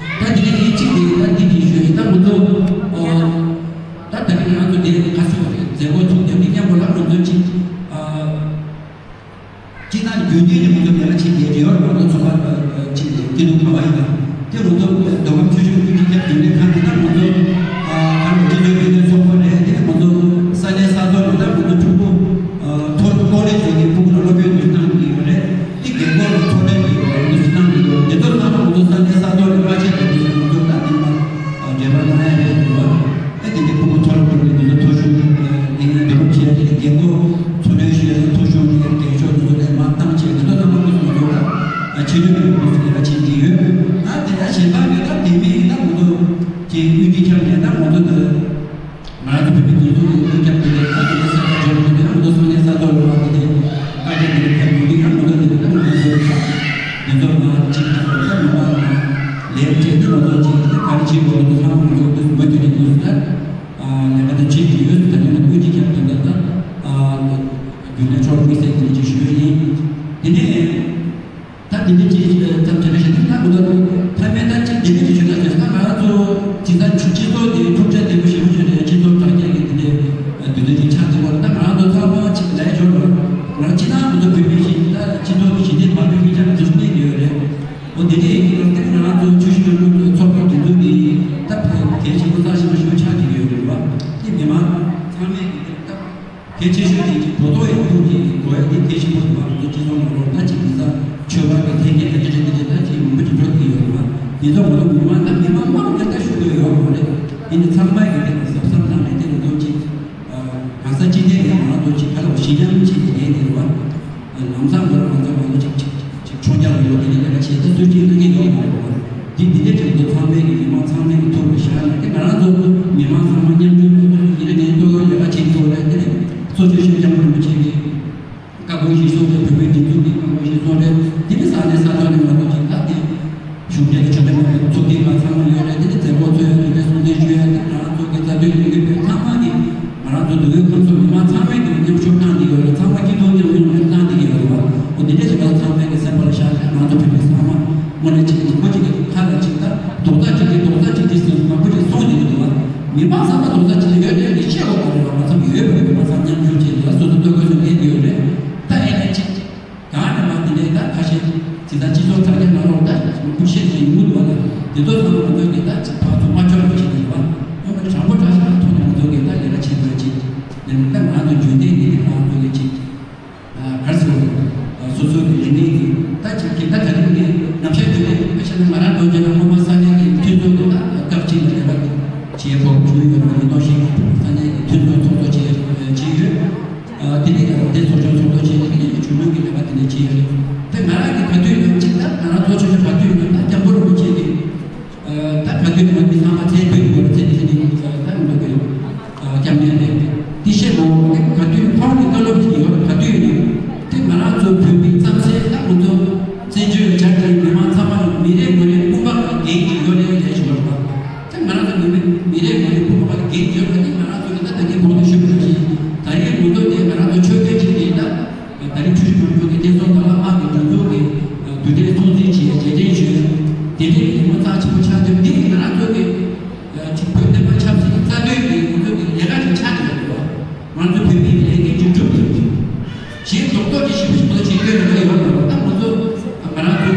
ད་དེ་ནས་ཡིན་གཅིག་དེ་ད་འདི་གི་ཞུ་ཡིན། ད་ང་ཚོ་ཨོ། ད་ད་གིན་ང་ཚོ་དེ་ཁ་སོ་མཛད་སྒོ་ཚུགས་དེ་འདི་མཉམ་པོ་ལ་ང་ཚོ་གཅིག་ཨ། གཅིག་ད་རྒྱུན་ལྡན་ནས་ང་ཚོ་མེ་ལ་ཆེ་དེ་རེ་བར་ང་ཚོ་ཚོགས་པ་ཆེ་དེ་སྐྱིད་སྡུག་ག་བ་ཡིན་ན་དེ་ང་ཚོ་མདོ་ཁམས་ཆུ་བཞི་ཁུལ་གྱི་སྐྱབས་དོན་ལས་ཁང་དེ་ད་ང་ཚོ་ཨ་ཁ་ལོ་སྤྱི་ཚོགས་རིག་གནས་ཚོགས་པ་རེད། དེ་ང་ཚོ་ས་གནས་ས་ཐོག་ནས་ད་ང་ཚོ་ཕྲུ་གུ། མཐོ་རིམ་ཀོ་ལེཇ་བཟོ་གི་ཕྲུ་གུ་ལ་སློབ་ཡོན་འདུ་བཏང་གི་ཡོད་རེད། དེ་རྒན་གོག་ལ་འཚོ་རྟེན་གྱི་འདུ་བཏང་གི་ཡོད། དེ་ཚོ་ཚང་མ་ང་ཚོ་ས་གནས་ས་ཐོག་ནས་མ་བྱས་པའི་འདུ་ང་ཚོ་ད་དེ་མ་འབྲེལ་བ་གནང་ཡ་རེད་འདུག་བ། ཨེ་དེ་འདྲའི་ཕྲུ་གུ་མཐོ་རིམ་གྱི་འདུ་ཚོགས་མཐོ་ཤོས་ལས་ངན་འདུ་རུབ་བྱས་ཏེ་རྒན་གོག་འཚོ་སྣོན་ཞུ་ཡ་མཐོ་ཤོས་ནས་རྒན་ཤོས་འདུ་ཚོགས་ལས་མ་བཏང་བྱས་དེ་ཚོ་ཚང་མ་ང་ཚོ་ང་ཚོ་ད་ཆེད་དོན་གྱི་འདུ་ཚོགས་ལ་ཕྱིན་གྱི་ཡོད། ད་དེ་ད་གཞན་པ་གི་ད་དེ་མིན་ད་ང་ཚོ་ཀྱི་དབུས་འདི་ཁྱབ་ནས་ད་ང་ཚོ་ད། ང་ཚོ་བོད་མི་སྒེར་ཚོགས་ཀྱི་སྐུ་ཁྱབ་དེ་ལས་ཁ་དེ་ལས་ས་ཁ་འཇོག་དགོས་དེ་ང་ཚོ་ས་གནས་ས་ཐོག་ལ་བ་དེ་ལས་ཁ་ཁྱབ་དེ་ལས་ཁྱབ་ཡོད་དེ་ང་ཚོ་དེ་ལས་ང་ཚོ་ཁ་དེ་ཚོ་ང་གཅིག་ཁ་ཁ་མ་བ་ལས་བྱས་དེ་ང་ཚོ་གཅིག་དེ་ག་རེ་བྱེད་དགོས་ང་ཚོ་ཚང་མ་འཇོག་དེ་མུ་མཐུད་དེ་ང་ཚོ་ ཆེན་པོ་རྩ་ཆེན་པོ་ཞིག་ཆགས་ཀྱི་ཡོད་རེད་བ། དེ་མི་མང་ཚང་མས་ཀྱི་དེ་སྐབས་གལ་ཆེ་ཤོས་དེ་གཅིག་གོ་རྟོགས་ཡོང་ཐབས་ཀྱི་དགོས་ཡ་དེ་གལ་ཆེན་པོ་རེད་བ། ང་ཚོ་སྤྱི་ཚོགས་ནང་ལོགས་ད་ཅིག་དེང་སང་ཆོལ་ཁ་གི་འཐེན་འཁྱེར་དེ་འདྲ་དེ་འདྲ་ད་ཅིག་མང་པོ་ཅིག་འགྲོ་གི་ཡོད་རེད་བ། དེ་ཚོ་ང་ཚོ་མི་མང་ད་མི་མང་མང་དེ་ལྟ་ཞུ་གི་ཡོད་མ་རེད། ཡིན་ནའི་ཚང་མ་གི་དེ་ལ་གཟབ་གཟབ་གནང་ནས་དེ་ང་ཚོ་ཅིག་གང་ས་ཅི་ཐད་ནས་ང་རང་ཚོ་ཅིག་ཁ་ལ་ཞི་འཇམ་བྱས་ཏེ་བསྡད་ཡོད་རེད་བ། ལམ་སང་ང་རང་ཚོ་ང་ཚོ་ཅིག་ཅིག་ཅིག་མཆོང་རྒྱག་ཡོད་དེ་འདྲའི་ལས་ཀ་བྱེད་ད་སུ་གཅིག་གནང་གི་ཡོད་མ་རེད་བ། འདི་འདི་འདྲའི་ཅིག་ང་ཚོ་ཚང་མས་ཀྱི་མི་མང་ཚང་མས་ཀྱི་ཐུགས་ལ་བཞག་ནས་དེ་ང་རང་ཚོ་མི་མང་ཚང་མ་མཉམ་འབྲེལ་ལ་ཡིན་ན་ནས་ཏོག་ཏོག་ལས་ཀ་བྱེད་ཐུབ་ལ་དེ་ནས་གཙོ་ཆེ་ཤོས་སྐྱབས་མགོན་རིན་པོ་ཆེ་གི་བཀའ་དགོངས་གཞིར་བཟུང་དེ་བོད་མིའི་སྒྲིག་འཛུགས་ཀྱི་བཀའ་དགོངས་གཞིར་བཟུང་རེད། དེ་ནི་ས་གནས་ས་ཐོག་ནས་ང་ཚོ་ཅིག་ད་དེ་གཞུང་འབྲེལ་གྱི་ཆོས་དད་མང་པོ་ཚོགས་སྡེ་ཁག་ཚང་མ་ཡོད་རེད། དེ་ནི་མཛད་སྒོ་ཚོགས་ཡ་དེ་འདྲ་སྲུང་བརྩི་ཞུ་ཡ་དེ་ང་རང་ཚོ་གི་རྩ་དོན་ལས་འགུལ་སྤེལ་ཚང་མ་གི་ང་རང་ཚོ་འདི་བའི་ཁོང་ཚོ་མི་མང་ཚང་མས་ཀྱི་མཉམ་ཞུགས་གནང་བསྡད་ཡོད་རེད། ཚང་མ་སྐྱིད་སྡུག་མཉམ་མཉམ་གནང་བསྡད་ཀྱི་ཡོད་རེད་བ། འོ་འདི་འདྲ་ཞིག་ང་ཚང་མས་ཀྱི་སེམས་པ་ལ་བཞག་ནས་ང་ཚོ་བོད་མི་ཚང་མ་དངོས་གནས་ཅིག་མང་པོ་ཅིག་གི་ཁ་ལ་ཅིག་ད་རྡོག་རྩ་གཅིག་གིས་རྡོག་རྩ་གཅིག་གིས་ཟེར་མང་པོ་ཅིག་གསུངས་བསྡད་ཀྱི་འདུག་བ། མི་མང་ཚང་མ་རྡོག་རྩ་གཅིག་ལ་ཡོད་རེད་ལས་བཤད་དགོས་མ་རེད་བ། ང་ཚོ་ཡོད་པ་རེད། མི་མང་ཚང་མཉམ་ཞུགས་བྱས་ལ་སོ་སོ་ལྟོ་གོས་སུ་བསྡད་ཀྱི་ཡོད་རེད། ད་ཨེ་ནས་ཅིག་གང་ནས་མ་དེ་ནས་ད་ཁ་ཤས་དེ་ད་སྤྱི་ཚོགས་དྲ་རྒྱ་ནང་ལོགས་ད་མང་པོ་བཤད་བཞིན་ཡོང་གི་འདུག་བ་ལ། དེ་ཚོ་ཚང་མ་ང་ཚོ་གི་ད་ཅིག་ཕར་ཚུར་མ་འཁྱོག་རེ་བྱེད་ཀྱི་རེད་བ། ཡང་ན་དྲང་པོ་དྲང་བཞག་ཐོག་ནས་ང་ཚོ་གི་ད་ལས་ཀ་བྱེད་དགོས་ཅིག་ལས་ད་ང་ཚོ་རྒྱུན་ལྡན་གི་དེ་ང་ཚོ་གི་ཅིག་ག་རེ་ཟེར་དགོས་རེད། སོ་སོ་གི་ལས་གནས་ཀྱི་ད་ཅིག་གི་ད་ད་རིང་ནས་ནམ་ཞག་དེ་ནས་ཨ་ཤ་ན་ང་རང་འདྲ་བྱས་ན་སྔོན་མ་ས་གནས་ཀྱི་མཐུན་ཚོགས་དེ་ད་སྐབས་གཅིག་ལ་ལས་ཀ་བྱེད་དགོས་བྱུང་ཡོད་རེད། ཡིན་ནོ་ཞིག་ས་གནས་ཀྱི་མཐུན་ཚོགས་ཚོགས་གཙོ་བྱས་བྱས་ཡོད། དེ་ནས་ཡང་དེ་ཚོགས་ཆུང་ཚོགས་གཙོ་བྱས་ནས་དེ་ནས་ཆུང་ཆུང་གི་ལས་ཀ་དེ་འདྲ་བྱས་ཡོད་རེད། དེ་ང་རང་གི་ག་དུས་ཡིན་ན་གཅིག་ད་ང་རང་ཚོ་ཆུང་ཆུང་ག་དུས་ཡིན་ན་ད་སྐྱབས་མགོན་རིན་པོ་ཆེ་གི་ད་ག་དུས་ཡིན་ན་མི་ཚང་མ་ཚེ་འཕོས་ཀྱི་ཡོད་རེད། ཚེ་འདི་ནི་ད་ཡིན་འདུག་གི་སྐྱབས་གནས་རེད། དེ་བཤད་མ་འོང་། དེ་ག་དུས་ཁོང་གི་བཀའ་སློབ་ཅིག་ཡོད་རེད། ག་དུས་ཡིན་ན་དེ་ང་རང་ཚོ་བོད་པའི་རྩ་ཚེ་ད་ང་ཚོ་བཙན་བྱོལ་བྱ་བྲལ་མི་མང་ཚང་མ་ལ་མི་རེ་ངོ་རེ་དཔུང་པ་འགན་ཅིག་ཡོད་རེད་ལས་ཞུ་བ་རེད། ད་ང་རང་ཚོ་མི་མི་རེ་ངོ་རེ་དཔུང་པ་འགན་ཡོད་པ་དེ་ང་རང་ཚོ་གི་ད་ད་གིན་གོང་དུ་ཞུས་པ་ནང་བཞིན་ད་རེས་ངོ་རྟོགས་དེ་ང་རང་ཚོ་ཆོས་དད་ཅིག་ཡིན་ད། ད་རེས་ཆུ་བཞི་སྒང་དྲུག་གི་བསྟན་སྲུང་གཙང་ལག་དམག་གི་འདུ་འཛོམས་ཀྱི་དུས་དྲན་སྲུང་བརྩི་བྱས་རྗེས་དྲན་ཞུས། དེ་རིང་གི་ཉིན་མོ་རྩ་ཆེན་པོ་ཆགས་དུས་འདི་ང་རང་ཚོ་གི་ཅིག་བོད་བསྟན་པ་ཆབ་སྲིད་ཀྱི་རྩ་དོན་གྱི་ང་ཚོ་གི་ལས་ཀ་ཅིག་ཆགས་ཀྱི་ཡོད་རེད་བ། ང་ཚོ་བོད་མིའི་ལས་འགན་ཅིག་སྒྲུབ་ཐུབ་ཀྱི་གཞན་རྡོག་རྡོག་ཅིག་ཞིབ་ཞིབ་ཏུ་བྱེད་སྐྱོན་རེ་ཡོད་མ་རེད། ད་ང་ཚོ་ང་རང་ཚོ་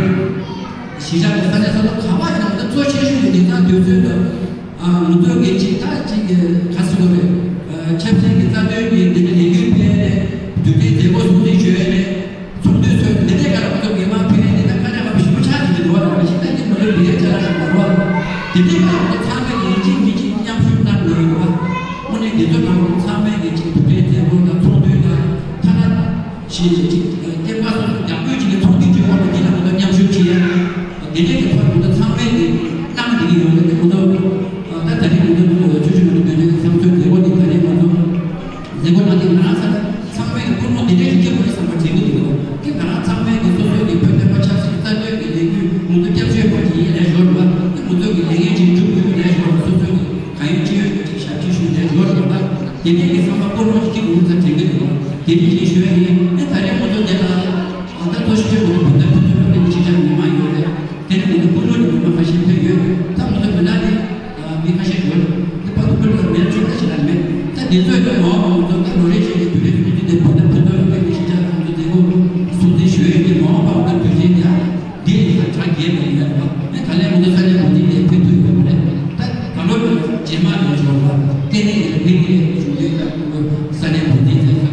གཞིས་ཆགས་ཀྱི་ས་གནས་ས་ཐོག་ག་བ་ཡིན་ན་ང་ཚོ་གཙོ་ཆེ་ཤོས་ཀྱི་དེང་སང་དུས་ཚོད་དུ་ང་ཚོ་གི་ཅིག་ད་ཅིག་ག་ཟེར་དགོས་རེད། ཆབ་སྲིད་ཀྱི་རྩ་དོན་གྱི་དེ་ནས་ལས་འགུལ་སྤེལ་ནས་དུས་དྲན་མཛད་སྒོ་སྲུང་བརྩི་ཞུས་ནས་ཚོགས་འདུ་ཚོགས་འདི་འདྲའི་སྒང་ལ་ང་ཚོ་མི་མང་ཕེབས་ནས་ད་ཁ་ཤས་ཁ་ཤས་ཞིབ་པོ་ཆགས་ཀྱི་འདུག་བ། ལ་ཞིག་ད་ཅིག་མ་ལུས་མི་རེ་ཆ་ལ་ཞིག་མ་རོགས་དེ་འདྲའི་སྒང་ལ་ཚང་མས་ཡིན་གཅིག་མིན་གཅིག་མཉམ་ཞུགས་གནང་དགོས་ཡོད་པ། དངོས་གནས་འདི་ཚོ་ནང་ཚང་མས་ཀྱི་ཅིག་དུས་དྲན་མཛད་སྒོ་དང་ཚོགས་འདུ་དང་ཐ་ན་ཞེས་ཅིག་བསྟན་པ་སོགས་ཡག་པོ་ཅིག་གི་ཚོགས་འདུ་ཅིག་འོག་ལ་འདི་ལ་ང་ཚོ་མཉམ་ཞུགས་བྱེད་ཡ། དེ་འདྲའི་གི་ཐོག་ང་ཚོ་ཚང་མས་ཀྱི་གནང་བསྡད་ཀྱི་ཡོད་རེད། དེ་ང་ཚོ་ད་ད་རེས་ང་ཚོ་ཆུ་ཆུ་ང་ཚོ་དུས་དྲན་བསམ་ཚུལ་མཛད་སྒོ་འདི་ད་རེས་ང་ཚོ་མཛད་སྒོ་གནང་མཁན་ང་རང་ཚང་ཚང་མས་ཀྱི་ཀུན་སློང་འདི་འདྲའི་གི་སྐྱེ་དགོས་རེད་བསམ་པ་དྲན་གྱི་འདུག་དེ་ང་རང་ཚང་མས་ཀྱི་སོ་སོའི་གི་བོད་བསྟན་པ་ཆབ་སྲིད་རྩ་དོན་གྱི་ལས་འགུལ་ང་ཚོ་སྐྱབས་བཅོལ་བ་ཅིག་ཡིན་ལས་ཞོར་བ་དེ་ང་ཚོ་གི་ལས་འགན་ཅིག་སྒྲུབ་དགོས་ལས་ཞོར་བ་སོ་སོའི་གི་གང་ཡོད་ཅི་ཡོད་ཀྱི་ཞབས་ཕྱི་ཞུས་ནས་ལོ་རེ་བ་དེ་འདྲའི་གི་བསམ་པ་ཀུན་སློང་ཞིག་སྐྱེ་དགོས་ཚར་དྲན་གྱི་འདུག་དེ་འདྲའི་ཞིག་ཞུ་ཡ་ཡིན། ཨེ་ད་རེས་ང་ཚོ་དེ་ལ་ད་ལྟ་ཐོ་ཤི་ཆོས་ང་ཚོ་བོད་ཟླ་ཕུན་ཚོགས་རབ་གནས་ཀྱི་ཆེད་ཆ་མི་མང་ཡོད་རེད། དེ་ནས་ང་ཚོ་ཀུན་སློང་གི་མི་མང་ཁ་ཤས་ཕེབས་ཡོད། ད་ང་ཚོ་མི་ལ་ནི་མི་ཁ་ཤས་ཡོད་རེད། དེ་བར་དུ་ཀུན་སློང་མེད་ཚོད་ད་ཞིག་ལ་མེད། ད་དེ་ཚོས་ད་མ་འོངས་པ་ང་ཚོ་ད་ལོ་རེ་བཞིན་གྱི་དུས་རེ་ཐུང་ཐུང་དེ་བོད་ཟླ་ཕུན་ཚོགས་རབ་གནས་ཀྱི་ཆེད་ཆ་ང་ཚོ་མཛད་སྒོ་སྲུང་བརྩི་ཞུ་ཡ་ཡིན། མ་འོངས་པ་ང་ཚོ་དུས་ཆེན་དེ་འདི་ཡི་གྲ་རྒྱས་པ་ཡིན་པ། ཨེ་ད་ལན་ང་ཚོ་ས་གནས་འགོ་འཛིན་ནས་ཕེབས་ཐུབ་ཡོད་པ་རེད། ད་ད་ལོ་རྗེས་མ་ནས་འབྱོར་བ་ལྟེ་གནས་ཀྱི་ལ་ཕེབས་ཀྱི་རེད། གཞུང་འབྲེལ་དང་ས་གནས་འགོ་འཛིན་ནས་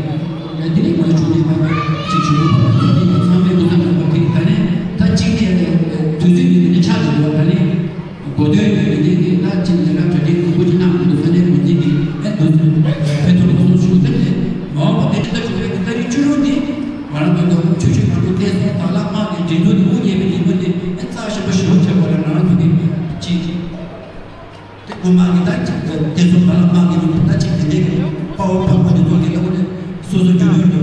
ད་དེ་ནས་ང་ཚོ་གཞུང་འབྲེལ་མ་ཕེབས་ཅིག་བྱུང་ཡོད་པ་རེད། ཚང་མས་ངོ་ཚ་མེད་པ་ཕེབས། ད་ནས་ད་གཅིག་ནས་དུས་ཚོད་ཀྱི་དེ་ནས་ཆགས་འདུག་ད་ནས། གོ་ཐོས་ཀྱི་མི་སྣ་དེ་ད་ཅིག་ལས་ཀ་གྲ་སྒྲིག་མང་པོ་ཅིག་གནང་འདུག་ས་གནས་འགོ་འཛིན་གྱིས་ཨེ་འདུག་ཕན་ཐོགས་ལ་སོང་ཞུ་དེ་ལས་མ་འོངས་པ་དེ་ད་བྱུང་བའི་ཏ་རིག་བཅུ་དྲུག་ནི་ང་རང་ཚོ་ད་ཆུ་ཆུ་ཁ་ལོ་ཏེ་སོང་ད་ལ་དམག་གི་འགྲན་བསྡུར་དེ་དབུ་བརྙེས་པའི་ཉིན་མོ་དེ་ཨེ་རྩ་ཞིབ་པོ་ཞུ་བྱ་བ་ལ་ང་རང་ཚོ་གི་ཅིག་དེ་དགོན་པ་གི་ད་ཅིག་ཏེ་སོང་ད་ལ་དམག་གི་ཉིན་མོ་ད་ཅིག་དེ་འདྲའི་གི་དཔའ་བོ་བམ་པོ་དེ་ཚོ་གི་ད་དབུ་ནས་སོ་སོ་རྒྱུ་ནོར་དུ་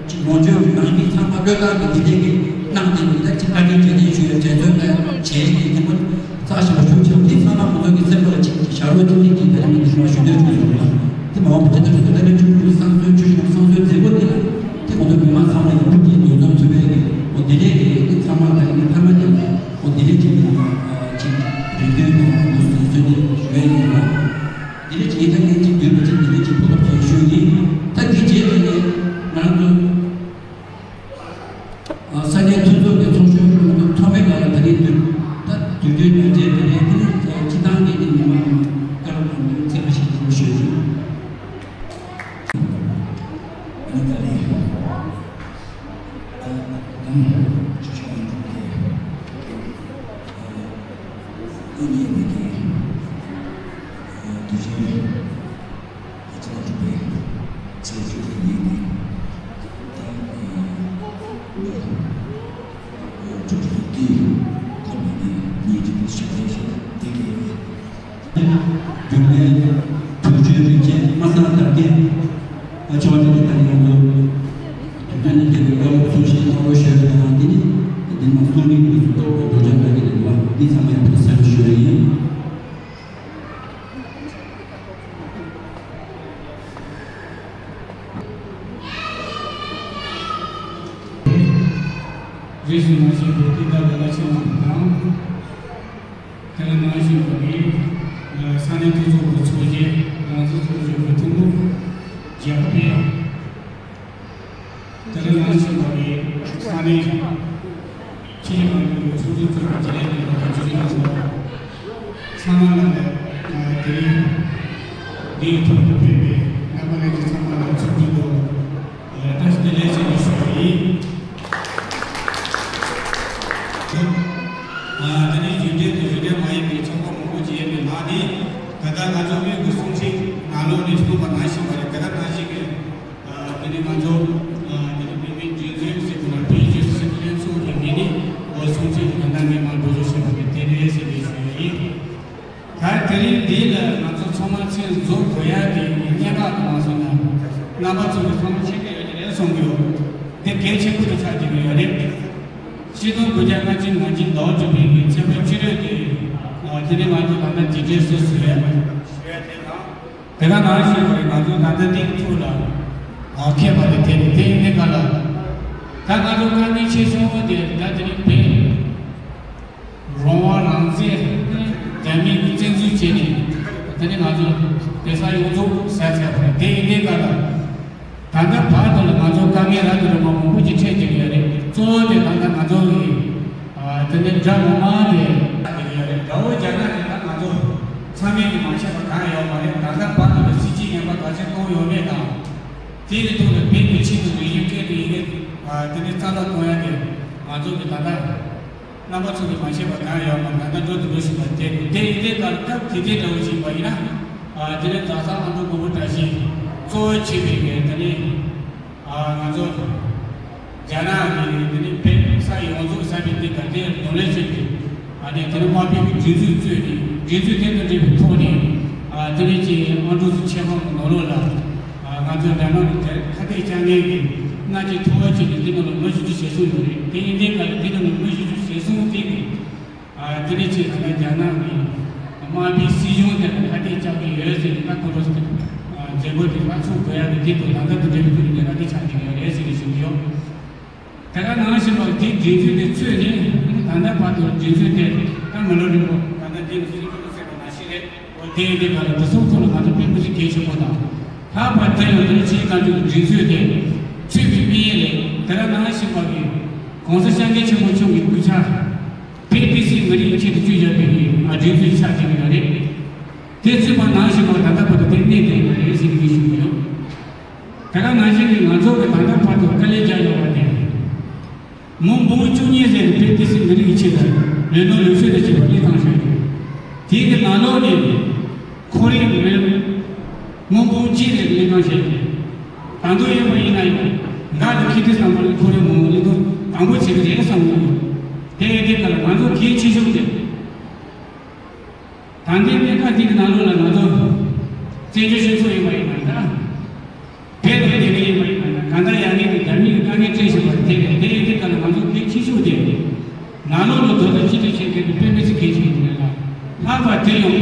ཅིག་ལོངས་སྤྱོད་ནང་མི་ཚང་མ་བློས་བཏང་གི་དེ་འདྲའི་གི་གནང་དེ་ནི་ད་ཅིག་བཀའ་དྲིན་རྗེས་དྲན་ཞུ་ཡ་དྲན་གསོ་ད་བྱས་ཀྱི་ཉིན་མོ། རྩ་ཞིབ་པོ་ཞུ་ཆེན་འདི་ཚང་མ་ང་ཚོ་གི་སེམས་པ་ལ་གཅིག་གི་ཞབས་བྲོ་གཅིག་གཅིག་གི་ད་རེས་མི་འདི་མ་ཞུ་འདོད་བྱུང་སོང་ལ། དེ་མ་འོངས་པ་ཇི་ལྟར་ཞུ་ད་ལྟ་ནས་ཆུ་ཆུ་བསང་གསོལ་ཆུ་ཆུ་བསང་གསོལ་མཛད་སྒོ་འདི་ལ་དེ་ང་ཚོ་མི་མང་ཚང་མ་ཡིན་ཕུགས་ཀྱི་འདུ་འཛོམས་ཐུབ་པའི་གི་འོ་དེ་འདྲའི་གི་དེ་ཚང་མ་ད་རེས་མི་ཐ་མ་ཀྱང་འོ་དེ་འདྲའི་གཅིག་གི་ནང་གཅིག་རེ་འདུན་དང་འདུ་འཛོམས་ཚོད་འདི་ཞུ་ཡ་ཡིན་ལ། དེ་འདྲའི་གཅིག་ཡིན་ད་ངས་གཅིག་འདུན་པ་གཅིག་དེ་འདྲའི་གཅིག་ཕུགས་ཐོག་ཅིག་ཞུ་ཡིན། ད་དེ་རྗེས་ལ་ནས་ང་རང་ཚོ། ས་གནས་མཐུན་ཚོགས་ཀྱི་ཚོགས་གཞོན་ཐོག་མའི་ནང་ལ་ད་རེས་དུས་ད་དུས་སྟོན་ནང་མཇལ་དེ་རེད། དེ་ནི་སྤྱི་བཏང་གི་ནི་མི་མང་གི་བཀའ་སློབ་ རྒྱུན་ལས་ཐུགས་རྗེ་རིན་ཆེན་མ་སངས་དར་རྒྱས། ཨ་ཆོག་ནི་ད་ཡོང་དུ་ད་ནི་དེ་ཡོང་ཚུལ་ཞིག་གནང་རོགས་ཞུ་ཡ་དང་། དེ་ནི་དེ་ནི་གསུང་རིག་གི་སུ་ཏོག་གི་འགྲོ་སྦྱང་ག་གི་རེད་བ། འདི་ཚང་མ་ཡང་ཕུལ་ས་རུ་ཞུ་ཡ་ཡིན། རེས་སུ་མ་ཤེས་པའི་ཏི་ཏ་ལ་ཆེན་མོ་དང་། དེ་ལ་ནང་བཞིན་པ་གི་ས་གནས་འཐུས་ཚོགས་ཀྱི་ཚོགས་གཞི། རང་བཙན་ཚོགས་གཞི་གི་ཐུན་མོང་རྒྱབ་སྤེལ། དེ་ལ་ནང་བཞིན་པ་གི་ས་གནས་ཕྱི་ཡི་ལམ་ལུགས་ཚོགས་འདུ་ཚོགས་པའི་རྒྱུན་ལས་ཀྱི་ལོ་རྒྱུས་ཚོགས་ཚང་མ་ལ་ནས་དེ་རིང་འདིའི་ཐོག་ཏུ་ཕེབས་པའི་རྣམ་པ་ལྷན་རྒྱས་ཚང་མ་ལ་ཚོགས་འདུ་ཐོག་བཀྲ་ཤིས་བདེ་ལེགས་ཞེས་ཞུ་བ་ཡིན། ཨ། དེ་ནས་རྒྱུན་ལྡན་དང་རྒྱུན་ལྡན་མ་ཡིན་པའི་ཚོགས་པ་མང་པོ་ཅིག་ཡོད་པའི་ནང་ནས། ད་ལྟ་ང་ཚོ་བོད་ཀྱི་གསུང་ཆོས་ནང་ལོགས་ནས་གསུངས་པ་ནང་བཞིན་པ་རེད། དེ་ལྟར་ནང་བཞིན་གྱི། ཨ། དེ་ནས་ང་ཚོ། ཨ། དེ་ནས་བོད་མིའི་སྒྲིག་འཛུགས་ཟེར་དགོས་ན་བོད་སྒྱུ་རྩལ་ལྷན་ཚོགས་ཀྱི་ངོས་ནས་འོ་གསུང་ཆོས་ཀྱི་ད་ལྟ་ངས་མར་འགྲོ་རྒྱུ་བྱས་པ་དེ་དེ་རེད་ཟེར་ནས་ཞུ་ཡ་ཡིན། ད་དེ་རིང་འདི་ལ་ང་ཚོ་ཚང་མ་མཚན་འཛོམས་དགོས་ཡ་དེ་སྔོན་མ་དང་མ་སོང་ན་རྣམ་པ་ཚོ་གི་ཚང་མ་ཤེས་ཀྱི་ཡོད་ཀྱི་རེད་བསམ་གྱི་ཡོད། དེ་གལ་ཆེན་པོ་དེ་ཆགས་ཀྱི་ཡོད་རེད། ཆིག་སྟོང་དགུ་བརྒྱ་ལྔ་བཅུ་ང་གཅིག་ཟླ་བ་བཅུ་པའི་གི་ཚེས་པ་བཅུ་དྲུག་དེ། དེ་ནས་ང་ཚོ་ད་ལྟ་འདི་འདྲའི་སུ་ཟེར་ཡ་མ་རེད། དེ་ག་ནང་བཞིན་པ་རེད། ང་ཚོ་ད་ལྟ་འདི་ཐུག་ལ་ཁེལ་བ་དེ་དེ་རེད། དེ་ཡིན་དེ་ག་ལ་ད་ང་ཚོ་དཀའ་ངལ་ཆེ་ཤོས་དེ་ད་དེ་རིང་བོད་རང་དབང་རང་བཙན་རྒྱ་མིས་བཙན་འཛུལ་བྱས་ནས། དེ་ནས་ང་ཚོ་བོད་ས་ཡོངས་རྫོགས་ཟ་ཚར་བ་རེད། དེ་ཡིན་དེ་ག་ལ་ད་ལྟ་བར་དུ་ལ་ང་ཚོ་དཀའ་ངལ་རབ་དང་རིམ་པ་མང་པོ་ཅིག་འཕྲད་ཀྱི་ཡོད་རེད། གཙོ་བོ་དེ་ད་ལྟ་ང་ཚོ་གི། ཨ། དེ་ནས་དགྲ་ངོ་མ་དེ་ཡོད་རེད། དགྲ་བོ་རྒྱ་ནག་རེད། ད་ང་ཚོ་ཚང་མས་ཀྱི་མ་ཤེས་པ་གང་ཡོད་མ་རེད། ད་ལྟ་བར་དུ་ལ་སྲིད་ཇུས་ངན་པ་ག་ཚོད་གཏོང་ཡོད་མེད་དང་། དེ་ཡི་ཐོག་ལ་བོད་ཀྱི་ཆེད་དུ་རིག་གཞུང་སྐད་དུ་ཡི་གེ། ཨ། དེ་ནས་རྩ་བརླག་གཏོང་ཡ་དེ་ང་ཚོ་གི་ད་ལྟ་རྣམ་པ་ཚོ་གི་མ་ཤེས་པ་གང་ཡོད་མ་རེད། ད་ལྟ་འགྲོ་དུ་འགྲོ་བཞིན་པ་དེ་དེ་ཡིན་དེ་ག་ལ་སྐབས་དེ་དུས་འདྲ་བོ་ཞིག་པ་ཡིན་ན། ཨ། དེ་ནས་ཛ་སང་ཨ་འབྲུག་མགོན་པོ་བཀྲ་ཤིས་གཙོ་བོ་བྱས་པའི་གི་དེ་ནས། ཨ། ང་ཚོ་རྒྱ་ནག་གི་དེ་ནས་བོད་ས་ཡོངས་རྫོགས་ས་མིག་འདི་ག་དེ་གདོང་ལེན་བྱས་ཏེ། ཨ་ནི་དེ་ནས་དམག་དཔོན་གྱི་སྒྲིག་འཛུགས་བཙུགས་ནས། སྒྲིག་འཛུགས་དེ་དང་འབྲེལ་བའི་ཐོག་ནས། ཨ། དེ་ནས་ཀྱི་ཨ་འབྲུག་གི་ཆེད་དམག་གི་ནང་ལོགས་ལ། ཨ། ང་ཚོ་རྒྱ་ནག་གི་དེ་ཁ་གཏད་གཅོག་མཁན་གྱི་མནའ་གཅིག་ཐོ་བ་གཅིག་གི་འདི་ནང་ལ་མི་བཞི་བཅུ་ཞེ་གསུམ་ཡོད་རེད། དེ་ཡིན་དེ་ག་ལ་འདི་ནང་ལ་མི་བཞི་བཅུ་ཞེ་གསུམ་དེ་གི། ཨ། དེ་ནས་ཅིག་ད་ལྟ་རྒྱ་ནག་གི་དམག་དཔོན་སྲིད་གཞུང་དེ་ལ་ཁ་གཏད་གཅོག་གི་ཡོད་ཟེར་ནས། ད་ཁོ་ཚོ་མཛད་སྒོ་དེ་ལ་ཚུགས་དགོས་ཡ་གི་དེ་དང་ད་ལྟ་དེ་འབྲེལ་བའི་ཐོག་ནས་ལས་ཀ་དེ་ཆགས་ཀྱི་ཡོད་རེད་ཟེར་ནས་ཞུ་གི་ཡོད། དེ་ག་ནང་བཞིན་པ་དེ་སྒྲིག་འཛུགས་དེ་བཙུགས་ནས་ད་ལྟ་བར་དུ་སྒྲིག་འཛུགས་དེ་ད་མི་ལོ་རིང་པོ་ད་ལྟ་དེ་ནས་སྲིད་སྐྱོང་ཟེར་བ་ནང་བཞིན་རེད། འོ་དེ་ཡིན་དེ་ག་ལ་དེ་ཚོའི་ཐོག་ལ་ང་ཚོ་དཔེ་མི་སྲིད་གལ་ཆེན་པོ་དང་། ལྷག་པར་དུ་ཡང་དེ་ནས་ཕྱིའི་བཀའ་འགྱུར་གྱི་སྒྲིག་འཛུགས་དེ་ཚུད་པའི་དམིགས་ཡུལ་ལས། དེ་ག་ནང་བཞིན་པ་གི་གོང་ས་སྐྱབས་མགོན་ཆེན་པོ་མཆོག་གི་སྐུ་ཕྱྭ། བོད་བསྟན་སྲིད་མི་རིགས་ཆེད་དུ་བཙུགས་བཞག་པའི་གི་སྒྲིག་འཛུགས་ཆགས་བསྡད་ཀྱི་ཡོད་རེད། དེ་ཚུད་པ་ནང་བཞིན་པ་ད་ལྟ་བར་དུ་དེ་གནས་བསྡད་ཡོད་རེད་ཟེར་གྱི་ཞུ་གི་ཡོད། དེ་ག་ནང་བཞིན་གྱི་ང་ཚོ་གི་ད་ལྟ་བར་དུ་དཀའ་ལས་བརྒྱབ་ཡོད་པ་དེ། མི་འབུམ་བཅུ་གཉིས་ཟེར་བོད་བསྟན་སྲིད་མི་རིགས་ཀྱི་ཆེད་དུ་རེ་དོགས་ལུགས་སྲོལ་དང་བཅས་པ་སླེབས་བཏང་བཞག་ཡོད། དེའི་གི་ནང་ལོགས་ནས་ཁོར་ཡུག་རེ་མི་འབུམ་གཅིག་རེ་སླེབས་བཏང་བཞག་ཡོད། ད་དུང་ཡིན་པ་ཡིན་ན་ཡང་། ང་ལ་ཁེ་ཏི་བསམ་པ་ལ་ཁོར་ཡུག་མང་པོ་སླེབས་དུས་དང་པོ་བྱེད་ཀྱི་རེད་བསམ་གྱི་ཡོད། དེ་ཡིན་དུས་ག་ལ་ང་ཚོ་གལ་ཆེ་ཤོས་དེ། ད་ལྟའི་གནས་སྟངས་འདི་གི་ནང་ལོགས་ལ་ང་ཚོ་བཙན་བྱོལ་སྤྱི་ཚོགས་ཡིན་པ་ཡིན་ན་འདྲ། བོད་དང་སྡེ་དགེ་ཡིན་པ་ཡིན་ན་འདྲ། གང་ལྟར་ཡང་ངེས་ཀྱི་རྒྱ་མིས་ཀྱི་དཀའ་ངལ་སྤྲད་བཞིན་པ་དེ་རེད། དེ་ཡིན་དུས་ག་ལ་ང་ཚོ་གལ་ཆེ་ཤོས་དེ། ནང་ལོགས་ལ་དོ་དམ་སྤྱི་ཚོགས་བྱེད་མཁན་གྱི་དཔེ་མི་སྲིད་གལ་ཆེ་ཡིན་པ་རེད་ལ། ལྷག་པར་དེ་ཡང་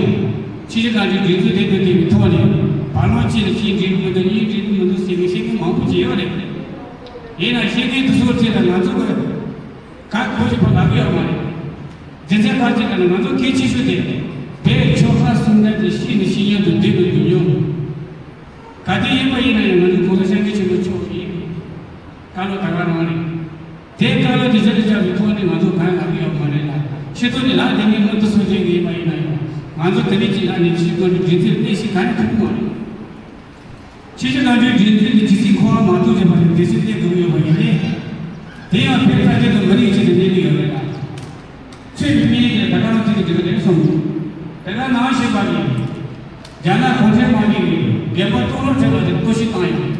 ཕྱི་རྒྱལ་ནང་བཞིན་སྒྲིག་འཛུགས་དེ་དང་ལྡན་པའི་ཐོག་ནས་བར་ལམ་གཅིག་ལ་གཅིག་འགྲིག་གི་མི་འདུག་གཉིས་འགྲིག་གི་མི་འདུག་ཟེར་མཁན་བཤད་མཁན་མང་པོ་ཅིག་ཡོད་རེད། ཡིན་ན་བཤད་མཁན་དེ་ཚོའི་གྲས་ལ་ང་ཚོ་གི་ག་གོ་ཞིག་པ་ལབ་ཡོད་མ་རེད། རྒྱུ་མཚན་ཕལ་ཆེར་ག་ནི་ང་ཚོ་གལ་ཆེ་ཤོས་དེ་བོད་ཆོལ་ཁ་གསུམ་ལྡན་དེ་ཤེས་ནས་ཤེས་ཡོན་དུ་འདུས་པའི་ཉམས་མྱོང་། ག་དེ་ཡིན་པ་ཡིན་ན་ཡང་ང་ཚོ་གོང་ས་སྐྱབས་མགོན་ཆེན་པོ་མཆོག་གི་བཀའ་སློབ་ད་ག་རང་རེད། དེ་བཀའ་སློབ་དེ་གཞི་ལ་བཞག་པའི་ཐོག་ནས་ང་ཚོ་གང་ལབ་ཀྱི་ཡོད་མ་རེད་ལ། ཕྱི་ཐོག་ནས་ལབ་བསྡད་མཁན་མུ་མཐུད་སོང་ཆེན་གྱི་ཡིན་པ་ཡིན་ན་ཡང་ང་ཚོ་དེ་རིང་གཅིག་ལ་ནས་ཕྱི་སྒོ་ནས་སྒྲིག་འཛུགས་གནས་ཤིག་ག་ནས་ཐུབ་ཀྱི་མ་རེད། ཕྱི་ཕྱོགས་ནང་བསྟན་སྒྲིག་འཛུགས་ཀྱི་ཇི་སྲིད་འཁོར་བ་མ་གཏོགས་བྱས་པ་ནི་དེ་སྲིད་གནས་དགོས་ཡོད་པ་ཡིན་ཏེ། དེ་ཡང་བོད་ས་ཆེད་དུ་མི་རིགས་ཆེད་དུ་གནས་ཀྱི་ཡོད་རེད་ལ། ཆོས་ཀྱི་དམིགས་ཡུལ་དེ་ད་ག་རང་ཆེད་དུ་འགྲིག་གི་རེད་གསུངས། དེ་ག་ནང་བཞིན་པ་ཡིན། རྒྱ་ནག་གུང་ཁྲན་དམག་མིས་རྒན་པ་ཏོང་ཧྲོ་ཁྲི་པ་དེ་གཏོར་བཤིག་བཏང་ཡོད།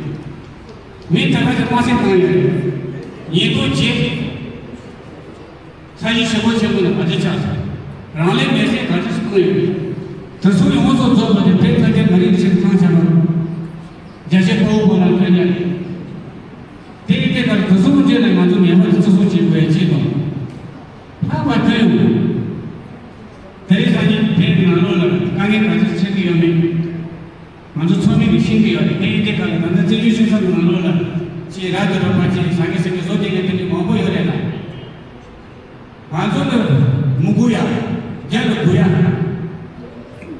མི་དེ་ག་དེ་དམར་གསོད་བཏང་ཡོད། ཉེས་རྡུང་བྱས། ས་གཞི་ཞེ་པོ་ཆེན་པོ་ནས་ག་ཚོད་ཆགས་སོང་། རང་ལས་མེར་སྲེག་ག་ཚོད་བཏང་ཡོད། དེ་ཚོ་ཡོངས་སུ་རྫོགས་པ་དེ་བོད་ས་ཆ་ག་རེ་ཆེ་བཏང་བྱ་རོགས། རྒྱ་ཆེ་དཔའ་བོ་བོད་ལ་ཐོན་ཡ་རེད། དེ་ཡིན་དེ་གར་དུ་སོང་རྗེས་ལ་ང་ཚོ་ངེས་པར་དུ་བརྩི་སྲུང་བྱེད་དགོས་ཡ་ཆེད་དུ། ལྷག་པར་དུ་ཡང་། དེ་རིང་སང་ཉིན་བོད་ནང་ལོགས་ལ་དཀའ་ངལ་ག་ཚོད་འཕྲད་ཀྱི་ཡོད་མེད། ང་ཚོ་ཚང་མས་ཀྱིས་ཤེས་ཀྱི་ཡོད་རེད། དེ་ཡིན་དེ་གར་ད་ལྟ་བཙན་བྱོལ་སྤྱི་ཚོགས་ནང་ལོགས་ལ་ཅིག་ར་དུ་ར་པ་ཅིག་ཟ་གི་ཟ་གི་བཟོ་དེ་གའི་དེ་འདྲ་མང་པོ་ཡོད་རེད་ལ། ང་ཚོ་ལ་མི་དགོས་ཡ། རྒྱ་ལ་དགོས་ཡ།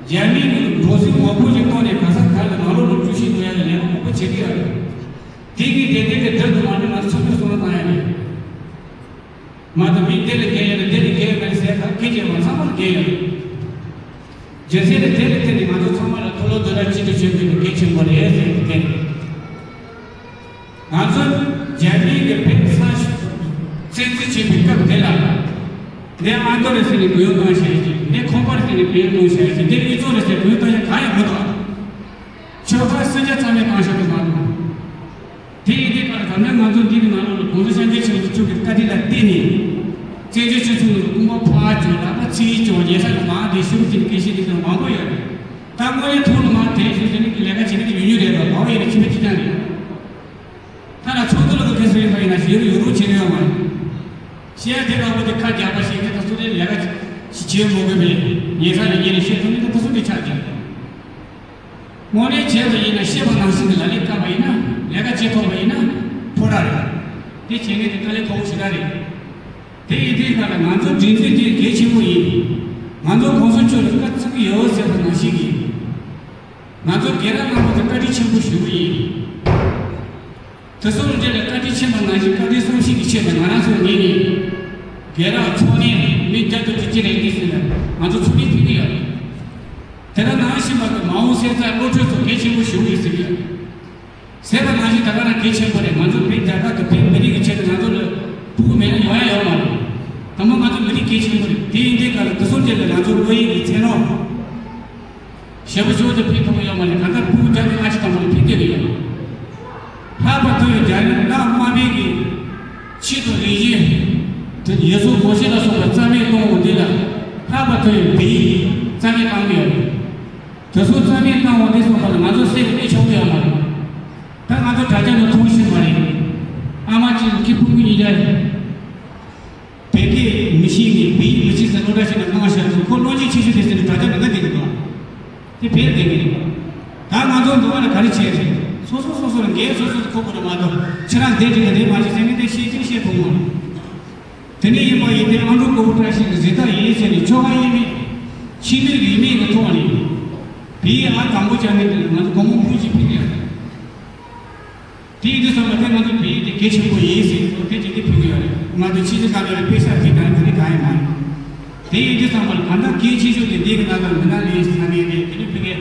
རྒྱ་མིའི་འགྲོ་སོང་མང་པོ་ཞིག་བཏང་ནས་ག་ས་ག་ལ་ནང་ལོགས་ལ་འཇུ་བྱེད་འགྲོ་ཡ་ལ་ལས་ཀ་མང་པོ་བྱེད་ཀྱི་ཡོད་རེད། དེ་གི་དེ་དེ་གི་འདྲ་དུ་མ་འདྲ་ང་ཚོ་ཚོགས་པའི་སོང་ན་བཏང་ཡ་རེད། མ་གཏོགས་མི་དེ་ལ་འགན་ཡོད་ན་དེ་ལ་འགན་ཡོད་མེད་ཟེར་ད་སྐད་ཆ་མ་ཚང་མ་ལ་འགན་ཡོད་རེད། རྒྱུ་མཚན་ནི་དེ་ལ་བརྟེན་ནས་ང་ཚོ་ཚང་མ་ལ་མཐོ་སློབ་འདི་ལ་གཅིག་ཏུ་བྱེད་དགོས་པའི་གལ་ཆེན་པོ་རེད་ཟེར་ཏེ་བསྟན། ང་ཚོ་རྒྱ་མིའི་གི་བོད་ས་བཙན་འཛུལ་བྱས་པའི་སྐབས་དེ་ལ། འདི་ཨ་མདོ་རེད་ཟེར་ནས་གུ་ཡངས་བཏང་བཞག་ཡ་ཅིག་འདི་ཁམས་པ་རེད་ཟེར་ནས་གུ་ཡངས་བཏང་བཞག་ཡ་ཅིག་འདི་ཨི་ཙོ་རེད་ཟེར་གུ་ཡངས་བཏང་ཡ་གང་ཡང་མི་འདུག་ཆོལ་ཁ་སུ་ཇ་རྩ་མེད་བཏང་བཞག་གི་མ་འདུག་དེ་ཡིན་དུས་ཀ་ལ་ད་ལྟ་ང་ཚོ་འདི་གི་ནང་ལོགས་ལ་གོང་ས་སྐྱབས་མགོན་ཆེན་པོ་མཆོག་གི་བཀའ་དྲིན་ལ་བརྟེན་ནས། བཙན་བྱོལ་སྤྱི་ཚོགས་ནང་ལ་དཔུང་པ་ཕར་བསྐྱོད་ལག་པ་ཚུར་བསྐྱོད་ཉེ་ས་གི་མང་དེ་ཤུགས་ཀྱིས་སྐད་ཆ་འདི་ལྟར་མང་པོ་ཡོད་རེད། ད་དངོས་གནས་ཐུགས་ལ་མ་དྲན་ཞུ་ཟེར་ནས་ལས་ཀ་བྱེད་ཀྱི་ཡོད་རྒྱུ་རེད་པ། བའོ་ཡིན་ན་ཕྱི་པའི་ཕྱི་རྐྱང་རེད། ཐ་ན་ཚོགས་འདུ་ལ་གི་ཁེ་སང་ཡིན་པ་ཡིན་ན་ཞེ་རུ་ཡོ་རུ་བྱེད་ཀྱི་ཡོད་མ་རེད། བཤད་ཡ་དེ་ལྟ་བུ་དེ་ཁ་རྒྱག་པ་ཞིག་གི་ད་སུ་རེད་ལས་ཀ་ཞིག་བྱེད་མ་དགོས་པའི་ཉེ་ས་ནས་ཉེ་ནས་བཤད་ཐུབ་མིན་ད་ད་སུ་དེ་ཆགས་ཀྱི་རེད། དངོས་གནས་བྱས་པ་ཡིན་ན་ཤེས་པ་ནང་བཞིན་གྱི་ལ་ལས་བཀལ་བ་ཡིན་ན་ལས་ཀ་བྱེད་ཐུབ་པ་ཡིན་ན་ཕོ་ར་རེད། དེ་བྱེད་མཁན་དེ་དཀའ་ལས་ཁག་པོ་ཞེ་དྲག་རེད། དེ་ཡིན་དུས་ཀ་ལ་ང་ཚོ་སྒྲིག་འཛུགས་འདི་གལ་ཆེན་པོ་ཡིན། ང་ཚོ་གོང་ས་མཆོག་ལ་བཀའ་བཙུགས་ཀྱི་ཡོད་ཟེར་བ་ནང་བཞིན་གྱི། ང་ཚོ་རྒན་རབས་རྣམ་པ་ཚོ་བཀའ་དྲིན་ཆེན་པོ་ཞུ་གི་ཡིན། དེ་ཚོ་ལ་འདྲ་ལ་བཀའ་དྲིན་ཆེན་པོ་ནང་བཞིན་བཀའ་དྲིན་གསུམ་བཞི་གི་ཆེད་དུ་ང་རང་ཚོ་ངེད་ནས་རྒན་རབས་ཚོགས་གནས་མི་བརྒྱ་དང་དྲུག་ཅུ་རེ་གཉིས་ཟིན་ལ་ང་ཚོ་ཚོགས་གནས་ཕུལ་གྱི་ཡོད། དེ་ལ་ནང་བཞིན་པ་གི་མ་འོངས་སེམས་ཚ་བློ་གྲོས་ཚོ་གལ་ཆེན་པོ་ཞུ་གི་ཟེར་གི་ཡོད། ཟེར་བ་ནང་བཞིན་ད་ག་རང་གལ་ཆེན་པོ་རེད། ང་ཚོ་བོད་རྒྱལ་ཁབ་དང་བོད་མི་རིགས་ཀྱི་ཆེད་དུ་ང་ཚོ་ལ་ཕྲུ་གུ་མེད་ན་ཡོང་ཡ་ཡོད་མ་རེད། དང་པོ་ང་ཚོ་མི་རིགས་གལ་ཆེན་པོ་རེད། དེ་ཡིན་དུས་ག་ལ་དེ་ཚོ་འདྲ་ལ་ང་ཚོ་བློ་ཡིད་ཀྱི་ཚེ་རོགས། ཞེ་པོ་ཞེ་པོ་དེ་ཕན་ཐོགས་ཡོད་མ་རེད། གང་ལྟར་ཕྲུ་གུ་བརྒྱ་དང་ལྔ་བཅུ་ཐམ་པ་ལ་ཕན་ཐོགས་ཡོད། ལྷག་པར་དུ་ཡང་རྒྱ་ནག་དམར་པོའི་གི་ཆོས་དང་རིག་གཞུང་དེ་ཡུལ་སྲོལ་གོམས་གཤིས་ལ་སོགས་པ་རྩ་མེད་གཏོང་བ་འདི་ལ་ལྷག་པར་དུ་ཡང་བོད་ཡིག་རྩ་མེད་བཏང་གི་ཡོད་རེད། དེ་ཚོ་རྩ་མེད་བཏང་བ་འདི་སོགས་པ་ལ་ང་ཚོ་སེམས་ལ་ཆོག་གི་ཡོད་མ་རེད། ད་ང་ཚོ་དྲ་རྒྱ་ནང་མཐོང་ཤེས་མ་རེད། ཨ་མ་གཅིག་ཁྱི་ཕྲུ་གུ་གཉིས་ཀ་བོད་སྐད་མི་ཤེས་ནས་བོད་ཡིག་མི་ཤེས་ཟེར་སློབ་གྲྭ་ཞིག་ནས་མང་ཤར་སོང་། ཁོ་བློ་སྐྱེད་ཆེ་ཤོས་དེ་ཟེར་ནས་དྲ་རྒྱ་ནང་ང་བསྡད་ཀྱི་འདུག་དེ་བོད་བསྡད་ཀྱི་རེད། ད་ང་ཚོ་འདི་བ་ལ་ག་རེ་བྱས་རེད། སོ་སོ་སོ་སོ་ལ་འགན་སོ་སོ་ཁོ་ཁོ་ལ་མ་གཏོགས་ཁྱེད་རང་བསྡད་ཀྱི་རེད་མ་གཏོགས་ཟེར་ནས་དེ་བཤད་ཀྱིན་བཤད་ཐུབ་མ་རེད། དེ་ནས་ཡིན་པ་ཡིན་ཏེ་ཨ་འབྲུག་གོ་བོ་བཀྲ་ཤིས་ཀྱི་གཟེངས་རྟགས་ཡིན་ཟེར་ནས་ཆོལ་ཁ་དབྱེ་མེད་ཆིག་སྒྲིལ་གྱི་དབྱེ་མེད་ཀྱི་ཐོག་ནས་བོད་ཡིག་ཨ་དང་པོ་སྦྱང་མཁན་དེ་ང་ཚོ་སྒོར་མོ་ཕུང་གཅིག་ཕུལ་གྱི་ཡོད། དེ་ཡིན་དུས་ཙམ་པ་དེ་ང་ཚོ་བོད་ཡིག་དེ་གལ་ཆེན་པོ་ཡིན་ཟེར་ནས་དེ་བྱས་ཏེ་ཕུལ་གྱི་ཡོད་རེད། ང་ཚོ་ཕྱི་རྒྱལ་ཁག་ལ་དཔེ་ཆ་ཕུལ་དང་དེ་འདྲ་གང་ཡང་མ་རེད། དེ་ཡིན་དུས་ཙམ་པ་ལ་གང་ལྟར་གལ་ཆེ་ཤོས་དེ་འདི་གི་ནང་ལ་མི་སྣ་ལས་ས་གནས་རེད། དེ་ནས་ཕ་གིའི་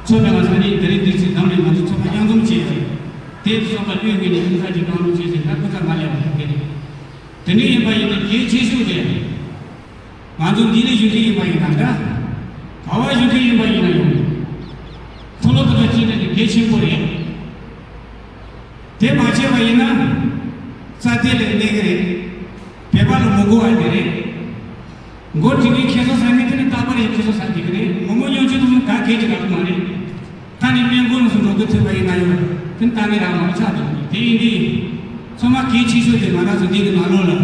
ཚོགས་པའི་ང་ས་གནས་དེ་རིང་འདི་ཚེ་དང་ནས་ང་ཚོ་ཚོགས་པ་མཉམ་འཛོམས་བྱས་ཡོད་རེད། དེ་ཙམ་པ་ལ་ཡོད་ངེས་ནས་ཡོང་ས་ཅིག་བཏང་རོགས་བྱས་ཟེར་ད་སྐུ་ཚབ་ང་ལས་པ་དེ་རེད། དེ་འདྲ་ཡིན་པ་ཡིན་ན་གལ་ཆེ་ཤོས་དེ། ང་ཚོ་འདི་ནས་གཞུང་འབྲེལ་ཡིན་པ་ཡིན་ན་འདྲ། ག་བ་གཞུང་འབྲེལ་ཡིན་པ་ཡིན་ན་ཡང་། མཐོ་སློབ་དེ་དག་ཅིག་ནས་གལ་ཆེན་པོ་རེད། དེ་མ་བྱས་པ་ཡིན་ན། རྩ་དེ་ལས་གནས་ཀྱི་རེད། བོད་པ་ལ་མི་གོ་བ་དེ་རེད། མགོ་དྲི་གི་ཁྱེད་ཚོ་ཟ་མི་དེ་ནི་རྟག་པར་ཡང་ཁྱེད་ཚོ་ཟ་དེ་གི་རེད། མི་མང་ཉུང་ཆུང་དུ་ག་གེ་ཅི་རག་མ་རེད། ད་ནི་སྨན་ཁང་ལ་སུ་འགྲོ་གི་ཐུབ་པ་ཡིན་ན་ཡང་། དེ་ལྟ་ངན་རག་མ་ཆགས་འདུག་དེ་ཡིན་དུས། ཚང་མ་གལ་ཆེ་ཤོས་དེ་ང་རང་ཚོ་འདི་གི་ནང་ལོགས་ལ།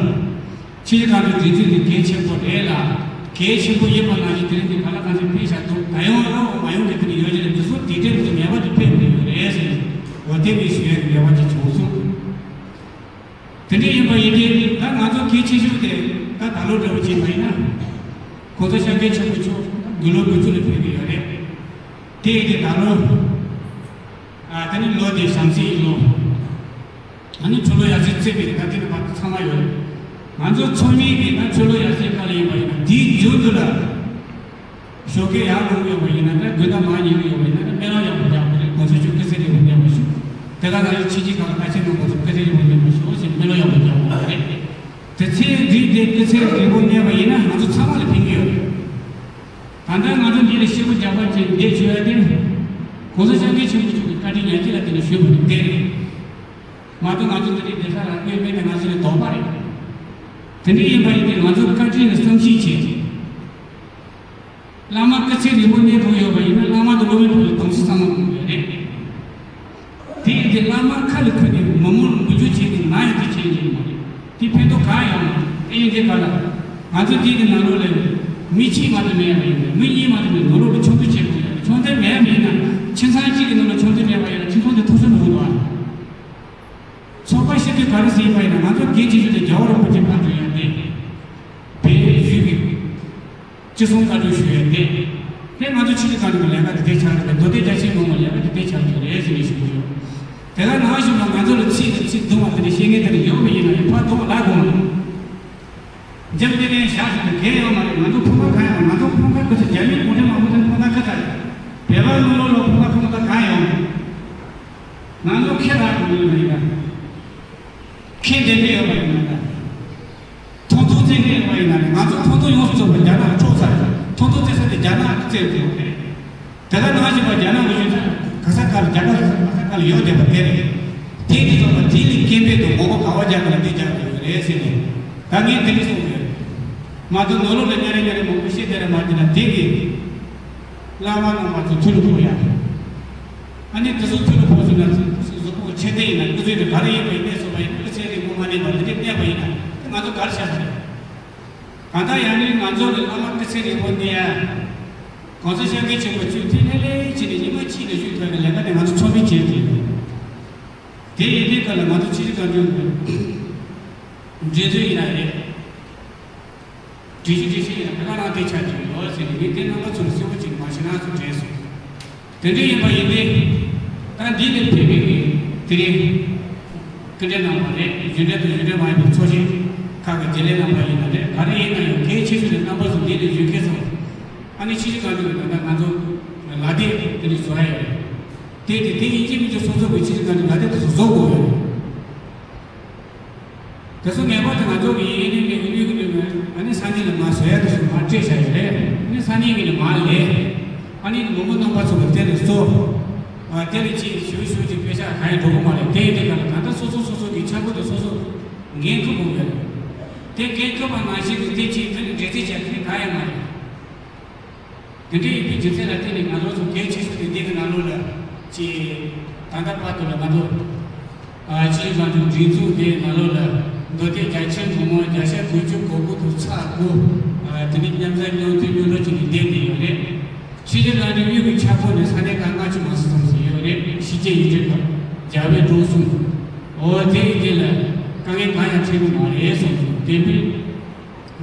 ཕྱི་རྒྱལ་ཁག་ཏུ་འཛིན་ཚུལ་འདི་གལ་ཆེན་པོ་རེད་ལ། གལ་ཆེན་པོ་ཡིན་པ་ནང་བཞིན་དེ་རིང་འདི་ག་ལ་གང་ཚེ་ཕེབས་བཞག་འདུག་ད་ཡོང་རོགས་མ་ཡོང་གི་དེ་ནི་ཡོད་ཀྱི་རེད། འདི་ཚོ་དེ་འདྲའི་འདི་ངེས་པར་དུ་ཕེབས་དགོས་ཡོད་རེད་ཟེར་ནས་འོ་དེ་མི་ཞུ་ཡ་གི་ངེས་པ་ཅིག་བྱུང་སོང་། དེ་འདྲ་ཡིན་པ་ཡིན་དུས་ད་ང་ཚོ་གལ་ཆེ་ཤོས་དེ་ད་ད་ལོ་འདྲ་བོ་བྱས་པ་ཡིན་ན། གོང་ས་སྐྱབས་མགོན་ཆེན་པོ་མཆོག་དགུང་ལོ་དགུ་བཅུ་ལ་ཕེབས་ཀྱི་ཡོད་རེད། དེ་ཡིན་དུས་ད་ལོ། ཨ་དེ་ནི་ལོ་དེ་བྱམས་བརྩེའི་ལོ། ཨ་ནི་ཆོས་ལུགས་ཡར་སེང་བརྩེགས་པའི་ད་ལྟའི་བར་དུ་ཚང་མ་ཡོད། ང་ཚོ་ཚང་མས་ཀྱི་ད་ཆོས་ལུགས་ཡར་སེང་ག་ལ་ཡིན་པ་ཡིན་ན་དེའི་མཇུག་ཏུ་ལ། ཞོགས་ཀས་ཡར་ལོངས་ཡོད་པ་ཡིན་ན་ད་དགོན་བདག་མར་ཉལ་གི་ཡོད་པ་ཡིན་ན་ད་སྨོན་ལམ་ཡག་པོ་རྒྱག་དགོས་རེད། གོང་ས་མཆོག་སྐུ་ཚེ་རིང་པོ་གནས་པར་ཤོག་དེ་ག་ནང་བཞིན་ཕྱི་རྒྱལ་ཁག་ལ་ཕ་ཆེན་མོ་གོང་ས་སྐུ་ཚེ་རིང་པོ་གནས་པར་ཤོག་ཞེས་སྨོན་ལམ་ཡག་པོ་རྒྱག་དགོས་རེད། དེ་ཚེ་འདི་དེ་སྐུ་ཚེ་རིང་པོ་གནས་པ་ཡིན་ན་ང་ཚོ་ཚང་མ་ལ་ཕན་གྱི་ཡོད་རེད། ད་ལྟ་ང་ཚོ་འདི་ལ་ཤེས་པ་རྒྱག་པ་བྱས་འདས་བྱོས་ཡ་དེ། གོང་ས་སྐྱབས་མགོན་ཆེན་པོ་མཆོག་གི་བཀའ་དྲིན་ཡར་རྒྱས་ལ་བརྟེན་ནས་བྱོན་པ་དེ་རེད། མ་གཏོགས་ང་ཚོ་འདི་རིགས་བསྡད་ས་ལ་དངོས་མེད་ནས་ང་ཚོ་ལ་དོགས་པ་རེད། དེ་འདྲ་ཡིན་པ་ཡིན་ཏེ་ང་ཚོ་བཀའ་དྲིན་ལ་བསམ་ཤེས་བྱས། བླ་མ་སྐུ་ཚེ་རིང་པོ་གནས་ཐུབ་ཡོད་པ་ཡིན་ན་བླ་མ་དང་སློབ་མའི་བར་ལ་དམ་ཚིག་གཙང་མ་དགོས་ཡོད་རེད། དེ་ཡིན་ཏེ་བླ་མ་ཁ་ལ་ཁུར་ནས་མི་མོར་འབུལ་རྒྱུ་བྱས་ཏེ་ན་ཡང་དེ་བྱས་ཡིན་མ་རེད། དེ་ཕན་ཐོགས་གང་ཡང་མ་རེད། དེ་ཡིན་དེ་ག་ལ། ང་ཚོ་འདི་གི་ནང་ལོགས་ལ་མི་གཅིག་མ་གཏོགས་མེད་པ་ཡིན་ན། མི་གཉིས་མ་གཏོགས་མེད། ནང་ལོགས་ལ་ཆུང་དུ་བྱེད་དགོས་ཡོད་རེད། ཆུང་དུ་མེད་པ་ཡིན་ན་ཁྱིམ་ཚང་གཅིག་གི་ནང་ལ་ཆུང་དུ་མེད་པ་ཡིན་ན་ཁྱིམ་ཚང་དེ་ཐོབ་ས་མི་འོང་བ། ཚོགས་པ་ཞིག་གིས་ག་རེ་ཟེར་བ་ཡིན་ན། ང་ཚོ་གལ་ཆེ་ཤོས་དེ་རྒྱལ་བ་རིན་པོ་ཆེ་ཕར་འགྲོ་ཡ་དེ། བོད་ཡིག་གི་སྤྱི་གསུང་བཀའ་འགྲོ་ཞུ་ཡ་དེ། དེ་ང་ཚོ་ཕྱི་དྲིལ་བཀའ་འགྲོ་གི་ལས་ཀ་དེ་དེ་ཆགས་རེད་པས། མདོ་སྟོད་རྒྱ་ཆེའི་མི་མང་ལས་ཀ་དེ་དེ་ཆགས་ཀྱི་རེད་ཟེར་ནས་ཞུ་རྒྱུ་ཡོད། དེ་ག་ནང་བཞིན་པ་ང་ཚོ་ལ་ཚིག་དང་ཚིག་བརྡུང་བ་དེ་འདྲ་བཤད་མཁན་དེ་འདྲ་ཡོད་པ་ཡིན་ན་ཡང་ཕར་བརྡུང་བ་ལ་དགོངས་ལ། འཇམ་དེ་ནས་བཞག་ཞིག་ཏུ་གལ་ཡོད་མ་རེད། ང་ཚོ་ཁོང་ཁ་གང་ཡང་། ང་ཚོ་ཁོང་ཁ་ག་ཚོད་རྒྱ་མི་གུང་ཁྲན་མང་པོ་དེ་ཁོང་ཁ་ག་ཚོད་རེད། བོད་པ་ནང་ལོགས་ལ་ཁོང་ཁ་ཁོང་ཁ་གང་ཡོད། ང་ཚོ་ཁེ་རག་གི་ཡོད་མ་ཡིན་ན། ཁེ་དེ་འདྲ་ཡོད་པ་ཡིན་ན་ད། ཐོང་ཐོང་བཙན་ཁྲིད་ཡོད་པ་ཡིན་ན་ང་ཚོ་ཐོང་ཐོང་ཡོངས་སུ་རྫོགས་པ་རྒྱ་ནག་འཕྲོག་ཚར་རེད། ཐོང་ཐོང་བཙན་ས་དེ་རྒྱ་ནག་གིས་བཙན་བྱས་ཡོད་རེད། དེ་ག་ནང་བཞིན་པ་རྒྱ་ནག་གི་ཡོད་ཚད་ག་ས་ག་ལ། རྒྱ་གར་ག་ས་ག་ལ་ཡོད་བསྡད་པ་དེ་རེད། དེ་གི་ཚོགས་པ་དེ་ལས་སྐྱེ་འཕེལ་དུ་ངོ་བོ་ག་བ་རྒྱག་གི་ལ་དེ་རྒྱག་གི་ཡོད་རེད་ཟེར་ནས། ད་ངས་དེ་འདྲ་གསུངས་ཡོད། མ་གཏོགས་ནོར་ལུག་ལ་ཉ་རེ་ཉ་རེ་མང་པོ་བཤད་དེ་རེད་མ་དེ་ན་དེ་གི། བླ་མ་རྣམ་པ་ཚོ་ཐུགས་ལ་ཕོག་ཡ། ཨ་ནི་དེ་ཚོ་ཐུགས་ལ་ཕོག་སོང་ན་གཟུགས་པོ་ཆེ་དེ་ཡིན་ན་སྐུ་ཚེ་དེ་ག་རེ་ཡིན་པ་ཡིན་ནས་སོ་པ་ཡིན། སྐུ་ཚེ་རིང་པོ་མ་གནས་པ་དེ་འདྲ་གནས་པ་ཡིན་ན་ང་ཚོ་ག་རེ་བྱ་ས་རེད། གང་ལྟར་ཡང་ནི་ང་ཚོ་ལ་བླ་མ་སྐུ་ཚེ་རིང་པོ་གནས་ཡ། གོང་ས་སྐྱབས་མགོན་ཆེན་པོ་མཆོག་ཐེངས་ལྷ་ལས་ཕྱིན་ནས་ཉི་མ་གཅིག་ལ་བཞུགས་ཐུབ་པའི་ལས་ཀ་དེ་ང་ཚོ་ཚོགས་མི་བྱེད་དགོས། དེ་ཡིན་དུས་ག་ལ་ང་ཚོ་ཕྱི་ཕྱི་གང་འགྲོ་འགྲན་རྩོད་ཡིན་ན་རེད། སྒྲིག་གཞི་སྒྲིག་གཞི་ཡིན་ན་དེ་ག་རང་དེ་ཆགས་ཀྱི་ཡོད་ཟེར་ནས་ངས་དེ་རྣམ་པ་ཚོ་ལ་གསལ་པོ་ཅིག་མ་བྱས་ན་ཚོ་དྲན་སོང་། དེ་འདྲ་ཡིན་པ་ཡིན་ཏེ། ད་འདི་ནས་ཕེབས་པའི་དེ་རིང་སྐུ་མགྲོན་གནང་བ་རེད། གཞུང་འབྲེལ་དང་གཞུང་འབྲེལ་མ་ཡིན་པའི་ཚོགས་ཆེན་ཁག་གི་རྒྱུན་ལས་རྣམ་པ་ཡིན་ན་རེད། ག་རེ་ཡིན་ན་ཡང་གལ་ཆེ་ཤོས་དེ་རྣམ་པ་ཚོ་འདི་ནས་ཡོད་མཁན་ཚོ། ཨ་ནི་ཕྱི་ཕྱི་གང་དུ་ད་ལྟ་ང་ཚོ་ལ་དེབ་དེ་འདྲ་བཟོ་ཡ་ཡོད་རེད། དེ་དེ་དེ་ཡིན་གཅིག་མིན་གཅིག་སོ་སོ་གི་ཕྱི་ཕྱི་གང་དུ་ལ་དེབ་དེ་ཚོ་བཟོ་དགོས་ཡོད་རེད། དེ་ཚོ་ངེས་པར་དུ་ང་ཚོ་གི་ཡིན་ནི་མིན་ནི་གི་ནི་ཨ་ནི་ས་གནས་ལ་མ་བཟོ་ཡ་དེ་ཚོ་མ་སྤྲད་བཞག་ཡོད་རེད། ཨ་ནི་ས་གནས་གི་ནི་མ་ལས། ཨ་ནི་ལུང་པ་རྣམ་པ་ཚོ་གི་དེ་ལ་གཙོ། ཨ་དེ་ལ་ཅིག་ཞུ་ཞུ་ཅིག་དཔེ་ཆ་གང་ཡང་འགྲོ་གི་མ་རེད། དེ་ཡིན་དུས་ག་ལ་ད་ལྟ་སོ་སོ་སོ་སོ་གི་ཆག་སྒོ་དེ་སོ་སོ་འགན་ཁུར་དགོས་ཡོད་རེད། དེ་འགན་ཁུར་བ་ནང་བཞིན་གི་དེ་ཅིག་དེ་ལ་འགྲེལ་བརྗོད་བྱ་མཁན་གང་ཡང་མ་རེད། དེ་འདྲ་ཡིན་པའི་རྒྱུ་མཚན་ལ་བརྟེན་ནས་ང་རང་ཚོ་གལ་ཆེ་ཤོས་དེ་འདི་གི་ནང་ལོགས་ལ་ཅིག་ད་ལྟ་བར་དུ་ལ་ང་ཚོ་ཨ་སྤྱི་ཡོངས་ཀྱི་སྒྲིག་འཛུགས་དེའི་ནང་ལོགས་ལ་མདོ་སྟོད་རྒྱ་ཆེའི་མི་མང་བརྒྱ་ཆ་དགུ་བཅུ་གོ་དགུ་དང་ཚེག་དགུ། ཨ་དེ་ནི་མཉམ་འཛོམས་མཉམ་མཐུན་མཉམ་འགྲོ་བྱས་ནས་བསྡད་བསྡད་ཡོད་རེད། ཕྱི་རྒྱལ་ལ་ནི་དབུས་ཀྱི་ཁྱབ་ཁོངས་ནས་ས་གནས་ཁག་ལྔ་བཅུ་མ་ཟིན་ཙམ་ཞིག་ཡོད་རེད། ཕྱི་རྒྱལ་ཡུལ་གྲུ་ཁག་རྒྱ་བལ་འབྲུག་གསུམ། འོ་དེ་ཡི་རྗེས་ལ་དཀའ་ངལ་གང་ཡང་འཕྲད་ཀྱི་མ་རེད་གསུངས་སོང་། དེ་འཕྲོས།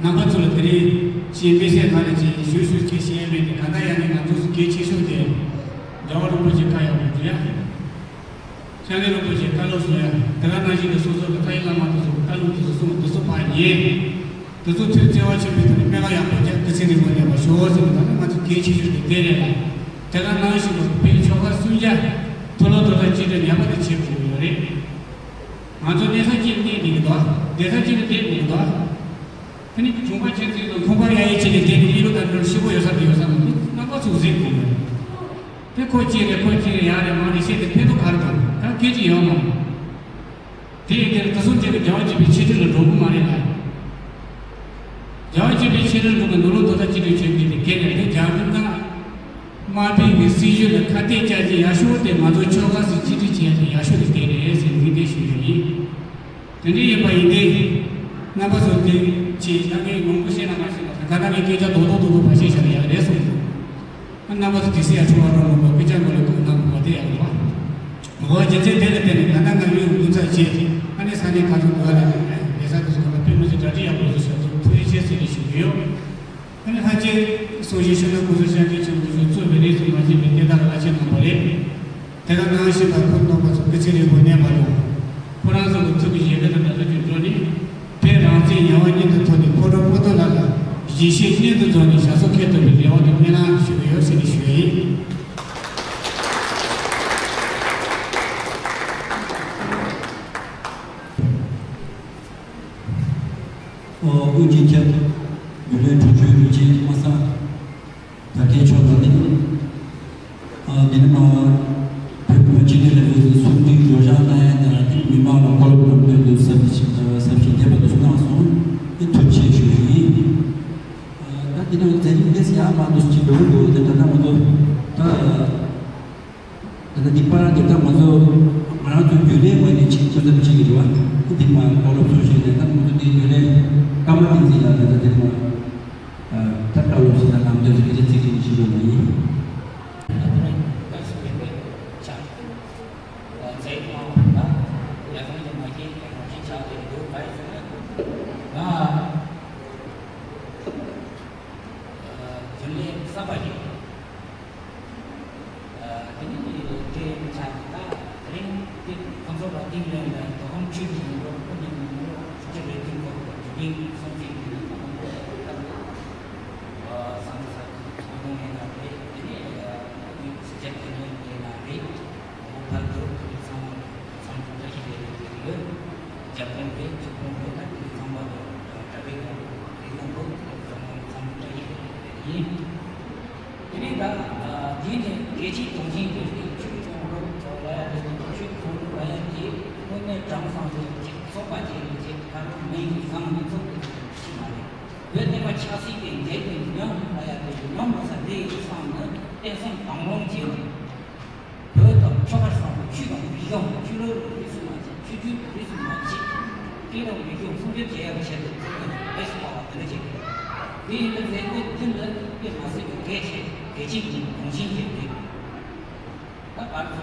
རྣམ་པ་ཚོ་ལ་དེ་རིང་ཅིག་དམིགས་བསལ་ག་རེ་ཅིག་ཞུ་ཞུ་ཅིག་བཤད་ཡ་མེད་དེ། གང་ལྟར་ཡང་ནི་ང་ཚོ་གལ་ཆེ་ཤོས་དེ་རྒྱལ་བ་རིན་པོ་ཆེ་བཀའ་ཡག་པོ་འདུག་ཡ། སྐྱབས་མགོན་རིན་པོ་ཆེ་བཀའ་སློབ་གསུང་ཡ། དེ་ག་ནང་བཞིན་དུ་སོ་སོ་གི་ལྷ་ཡི་བླ་མ་དེ་ཚོ་བཀའ་སློབ་དེ་ཚོ་གསུང་དེ་ཚོ་ཕར་ཉན། དེ་ཚོ་ཐུགས་བརྩེ་བ་ཆེན་པོའི་ཐོག་ནས་སྨན་ཁང་ཡག་པོ་རྒྱག་སྐུ་ཚེ་རིང་པོ་གནས་པར་ཤོག་ཟེར་ནས། ད་ནི་ང་ཚོ་གལ་ཆེ་ཤོས་དེ་དེ་རེད་ལ། དེ་ག་ནང་བཞིན་དུ་བོད་ཆོལ་ཁ་གསུམ་ཆ་མཐུན་ལམ་དོ་དམ་གཅིག་སྒྲིལ་ངེས་པར་དུ་བྱེད་དགོས་ཀྱི་ཡོད་རེད། ང་ཚོ་གནས་ས་གཅིག་ནས་གནས་བསྡད་ཀྱི་འདུག་གནས་ས་གཅིག་ནས་བསྡད་དགོས་ཀྱི་འདུག་དེ་ནི་གཞུང་པ་ཆེན་ཚོའི་ནང་ཁང་པ་གཡར་ཡས་བྱས་ནས་བསྡད་ནས་མི་ལོ་དང་པོར་ཤི་བོ་ཡོད་ས་དང་ཡོད་ས་མ་གཏོགས་རྣམ་པ་ཚོ་གཟིགས་དགོས་མོད། དེ་ཁོ་གཅིག་རེད་ཁོ་གཅིག་རེད་ཡག་རེད་མང་རེད་བཤད་དེ་ཕན་ཐོགས་ག་རེ་འདུག་ད་སྐད་ཅིག་ཡོད་མ་རེད། དེ་ཡིན་དེར་དེ་ཚོ་འདྲ་བའི་རྒྱལ་བ་དགྱེས་པའི་ཆེ་ཁྲི་ལ་འགྲོ་གི་མ་རེད་ལ། རྒྱལ་བ་དགྱེས་པའི་ཆེ་ཁྲི་འགྲོ་གི་ནོར་ལུག་དོ་ད་ཅི་འདྲ་བྱེད་དགོས་དེ་གལ་ནས་དེ་རྒྱ་གར་ནང་དམར་པོའི་གི་སྲིད་ཇུས་ལ་ཁ་གཏད་བཅག་རྒྱུ་ཡག་ཤོས་དེ་ང་ཚོ་ཆོལ་ཁ་སྲིད་གཅིག་སྒྲིལ་བྱས་ཏེ་ཡག་ཤོས་དེ་གལ་རེད་ཟེར་ངས་འདི་ཞུ་རྒྱུ་ཡིན། དེ་འདྲ་ཡིན་པ་ཡིན་ཏེ། རྣམ་པ་ཚོ་དེ་ཅིག་ད་ངས་ངོ་མ་བཤད་ན་མ་བཤད་ན་ག་ད་ངས་སྐད་ཆ་རྡོག་རྡོག་རྡོག་རྡོག་ཕར་བཤད་བཞག་ན་ཡག་རེད་གསུངས་འདུག་རྣམ་པ་ཚོ་དེ་སྲིད་ཡར་འཕྲོ་བརླག་འགྲོ་མི་དགོས། སྐད་ཆ་མགོ་ལ་ཁུག་ན་མི་དགོས་དེ་ཡག་རེད་པ། འོ་རྒྱུ་མཚན་དེ་ལ་བརྟེན་ནས་ད་ལྟ་ང་ཡོད་འདུག་ཚར་རྗེས་ཨ་ནི་ས་གནས་ཁ་ཐུག་འདུག་ཨ་ལ་ནས་ལས་ས་དེ་ཚོ་ཁ་ལ་དཔེ་མི་སྲིད་གྲ་སྒྲིག་ཡག་པོ་བཟོ་ཤག་ཚོ་ཐུགས་རྗེ་ཆེ་ཟེར་ནས་ཞུ་གི་ཡོད། ཨ་ནི་ལྷན་རྒྱས་གསུང་བཞིན་ཤིང་རྟ་ཀུན་བཟང་སྐྱབས་མགོན་ཆེན་པོ་མཆོག་གཙོས་པའི་རིས་སུ་མ་ཆད་པའི་བསྟན་བདག་བླ་ཆེན་རྣམ་པ་རེད། དེ་ག་ནང་བཞིན་པ་ཁོང་རྣམ་པ་ཚོ་སྐུ་ཚེ་རིང་པོ་གནས་པ་དང་། ཁོ་རང་ཚོ་གི་ཐུགས་ཀྱི་བཞེད་དགོངས་དང་ལྡན་པའི་འགྲོ་ནི། བོད་རང་བཙན་ཡལ་བ་གཉིས་དང་ཐོག་ནས་ཕོ་བྲང་པོ་ཏོ་ལ་ལ་ཡིད་ཆེས་གཉེན་དུ་རྫོགས་ནས་ཞབས་སོར་འཁོད་ཐུབ་པའི་རེ་བ་དང་སྨོན་ལམ་ཞུ་གི་ཡོད་ཟེར་ནས་ཞུ་ཡ་ཡིན། ཨོ་དབུ་འབྱེད་ཁྱེད། ཡུལ་ལྷའི་དྲུང་ཆེན་རིན་ཆེན་དམག་ས། དེ་ནས་མ་བོད་མི་སྤྱི་འཐུས་ལས་ཁུངས་ཀྱི་ཚོགས་འདུའི་བགྲོ་གླེང་གནང་ཡ་དང་དེ་མི་མང་ལ་བཀའ་སློབ་གནང་དོན་དུ་ཟབ་ཞིང་རྒྱས་པ་དེ་ཚོ་གནང་སོང་། དེ་ཐུགས་རྗེ་ཆེ་ཞུ་ཡི་ཡིན། ད་དེ་ནས་མཛད་རིམ་འདི་ཡར་མར་དུ་ཅིག་འགྲོ་གི་འདུག་དེ་ད་ལྟ་ང་ཚོ་ད། ད་ལྟ་འདི་པར་འདི་ད་ང་ཚོ་ང་རང་ཚོ་རྒྱུན་ལས་ངོས་ནས་ཆེད་བཅོལ་ཚབ་བྱེད་ཀྱི་རེད་བ། འདི་མ་བཀའ་སློབ་ཚོགས་ཞུས་ནས་ད་ང་ཚོ་འདི་རྒྱུན་ལས་ཀརྨ་བསྟན་འཛིན་ལགས་ད་ལྟ་འདི་མ་ད་བཀའ་སློབ་ཞིག་དང་ལམ་སྟོན་ཞིག་གི་ཚིག་ཅིག་ཞུ་དགོས་པ་ཡིན། རྒྱུན་ལས་གསར་པ་ཞིག་དེ་ནི་དེ་ཆ་ད་དེ་རིང་དེ་ཁོང་ཚོ་ལ་དེང་རིང་ལ་དོ་དམ་ཆོས་ཀྱི་ཡིན་རོགས་ཁོ་ནི་མི་རོགས་ཆུ་ཚོད་རེ་བདུན་གོ་དུས་རིང་སོང་ཚེ་དེ་ནི་དོ་དམ་གོ་ད་ལོ་བསམ་ཚ་ཚ་ཡོང་ཡིན་ན་རེད། དེ་ནི་སྲིད་སྐྱོང་དེ་ནི་ཡིན་ན་རེད། ཨོ་ཕར་འགྲོ་དེ་ཚང་མ་ཚང་མ་བཀྲ་ཤིས་བདེ་ལེགས་ཡོད། རྒྱབ་སྟོན་རེད་ཆུ་ཁོང་རེད་ད་དེ་ཚང་མ་ལ་གྲྭ་པའི་ཡོང་རེ་ཡོང་རོགས་ཚང་མ་ཚང་མ་བཀྲ་ཤིས་བདེ་ལེགས་ཡིན། དེ་ནས་ད་དེ་ནས་རྒྱལ་སྤྱིའི་གདུང་ཤིང་དེ་ནས་ཆུ་ཡོང་རོགས་ལ་ཡ་དེ་ནས་ཆུ་ཁོང་ལ་ཡ་དེ་དངོས་གནས་གྲངས་སང་དེ་ཅིག་ཚོགས་པ་བྱས་ནས་ཅིག་ཁ་རོག་མིང་གི་བཟང་མི་ཚོགས་དེ་ཅིག་མ་རེད། བོད་བསྟན་པ་ཆབ་སྲིད་པའི་འདས་པའི་ཉམས་ལ་ཡ་དེ་ཉམས་མ་ས་དེ་ཡི་སང་ནི་བསྟན་སྲུང་དང་བླངས་བྱས་ནས། བོད་དང་ཆོལ་ཁ་གསུམ་པོ་ཆོས་དང་རིག་གཞུང་ཆོས་ལུགས་རིས་སུ་མ་ཆད། ཆོས་བརྒྱུད་རིས་སུ་མ་ཆད། སྐད་དང་རིག་གཞུང་སྲུང་སྐྱོབ་བྱེད་ཡག་ཆེད་དུ་བཙུགས་པའི་ལས་སུ་བཏང་བ་དེ་འདྲ་ཅིག་རེད། དེ་ཡིན་དུས་མཛད་སྒོ་འདི་ལ་དཔེ་མ་སྲིད་པའི་གལ་ཆེ་གལ་ཆེན་གྱི་གདུང་ཤིང་ཞིག་རེད། ད་བར་དུ་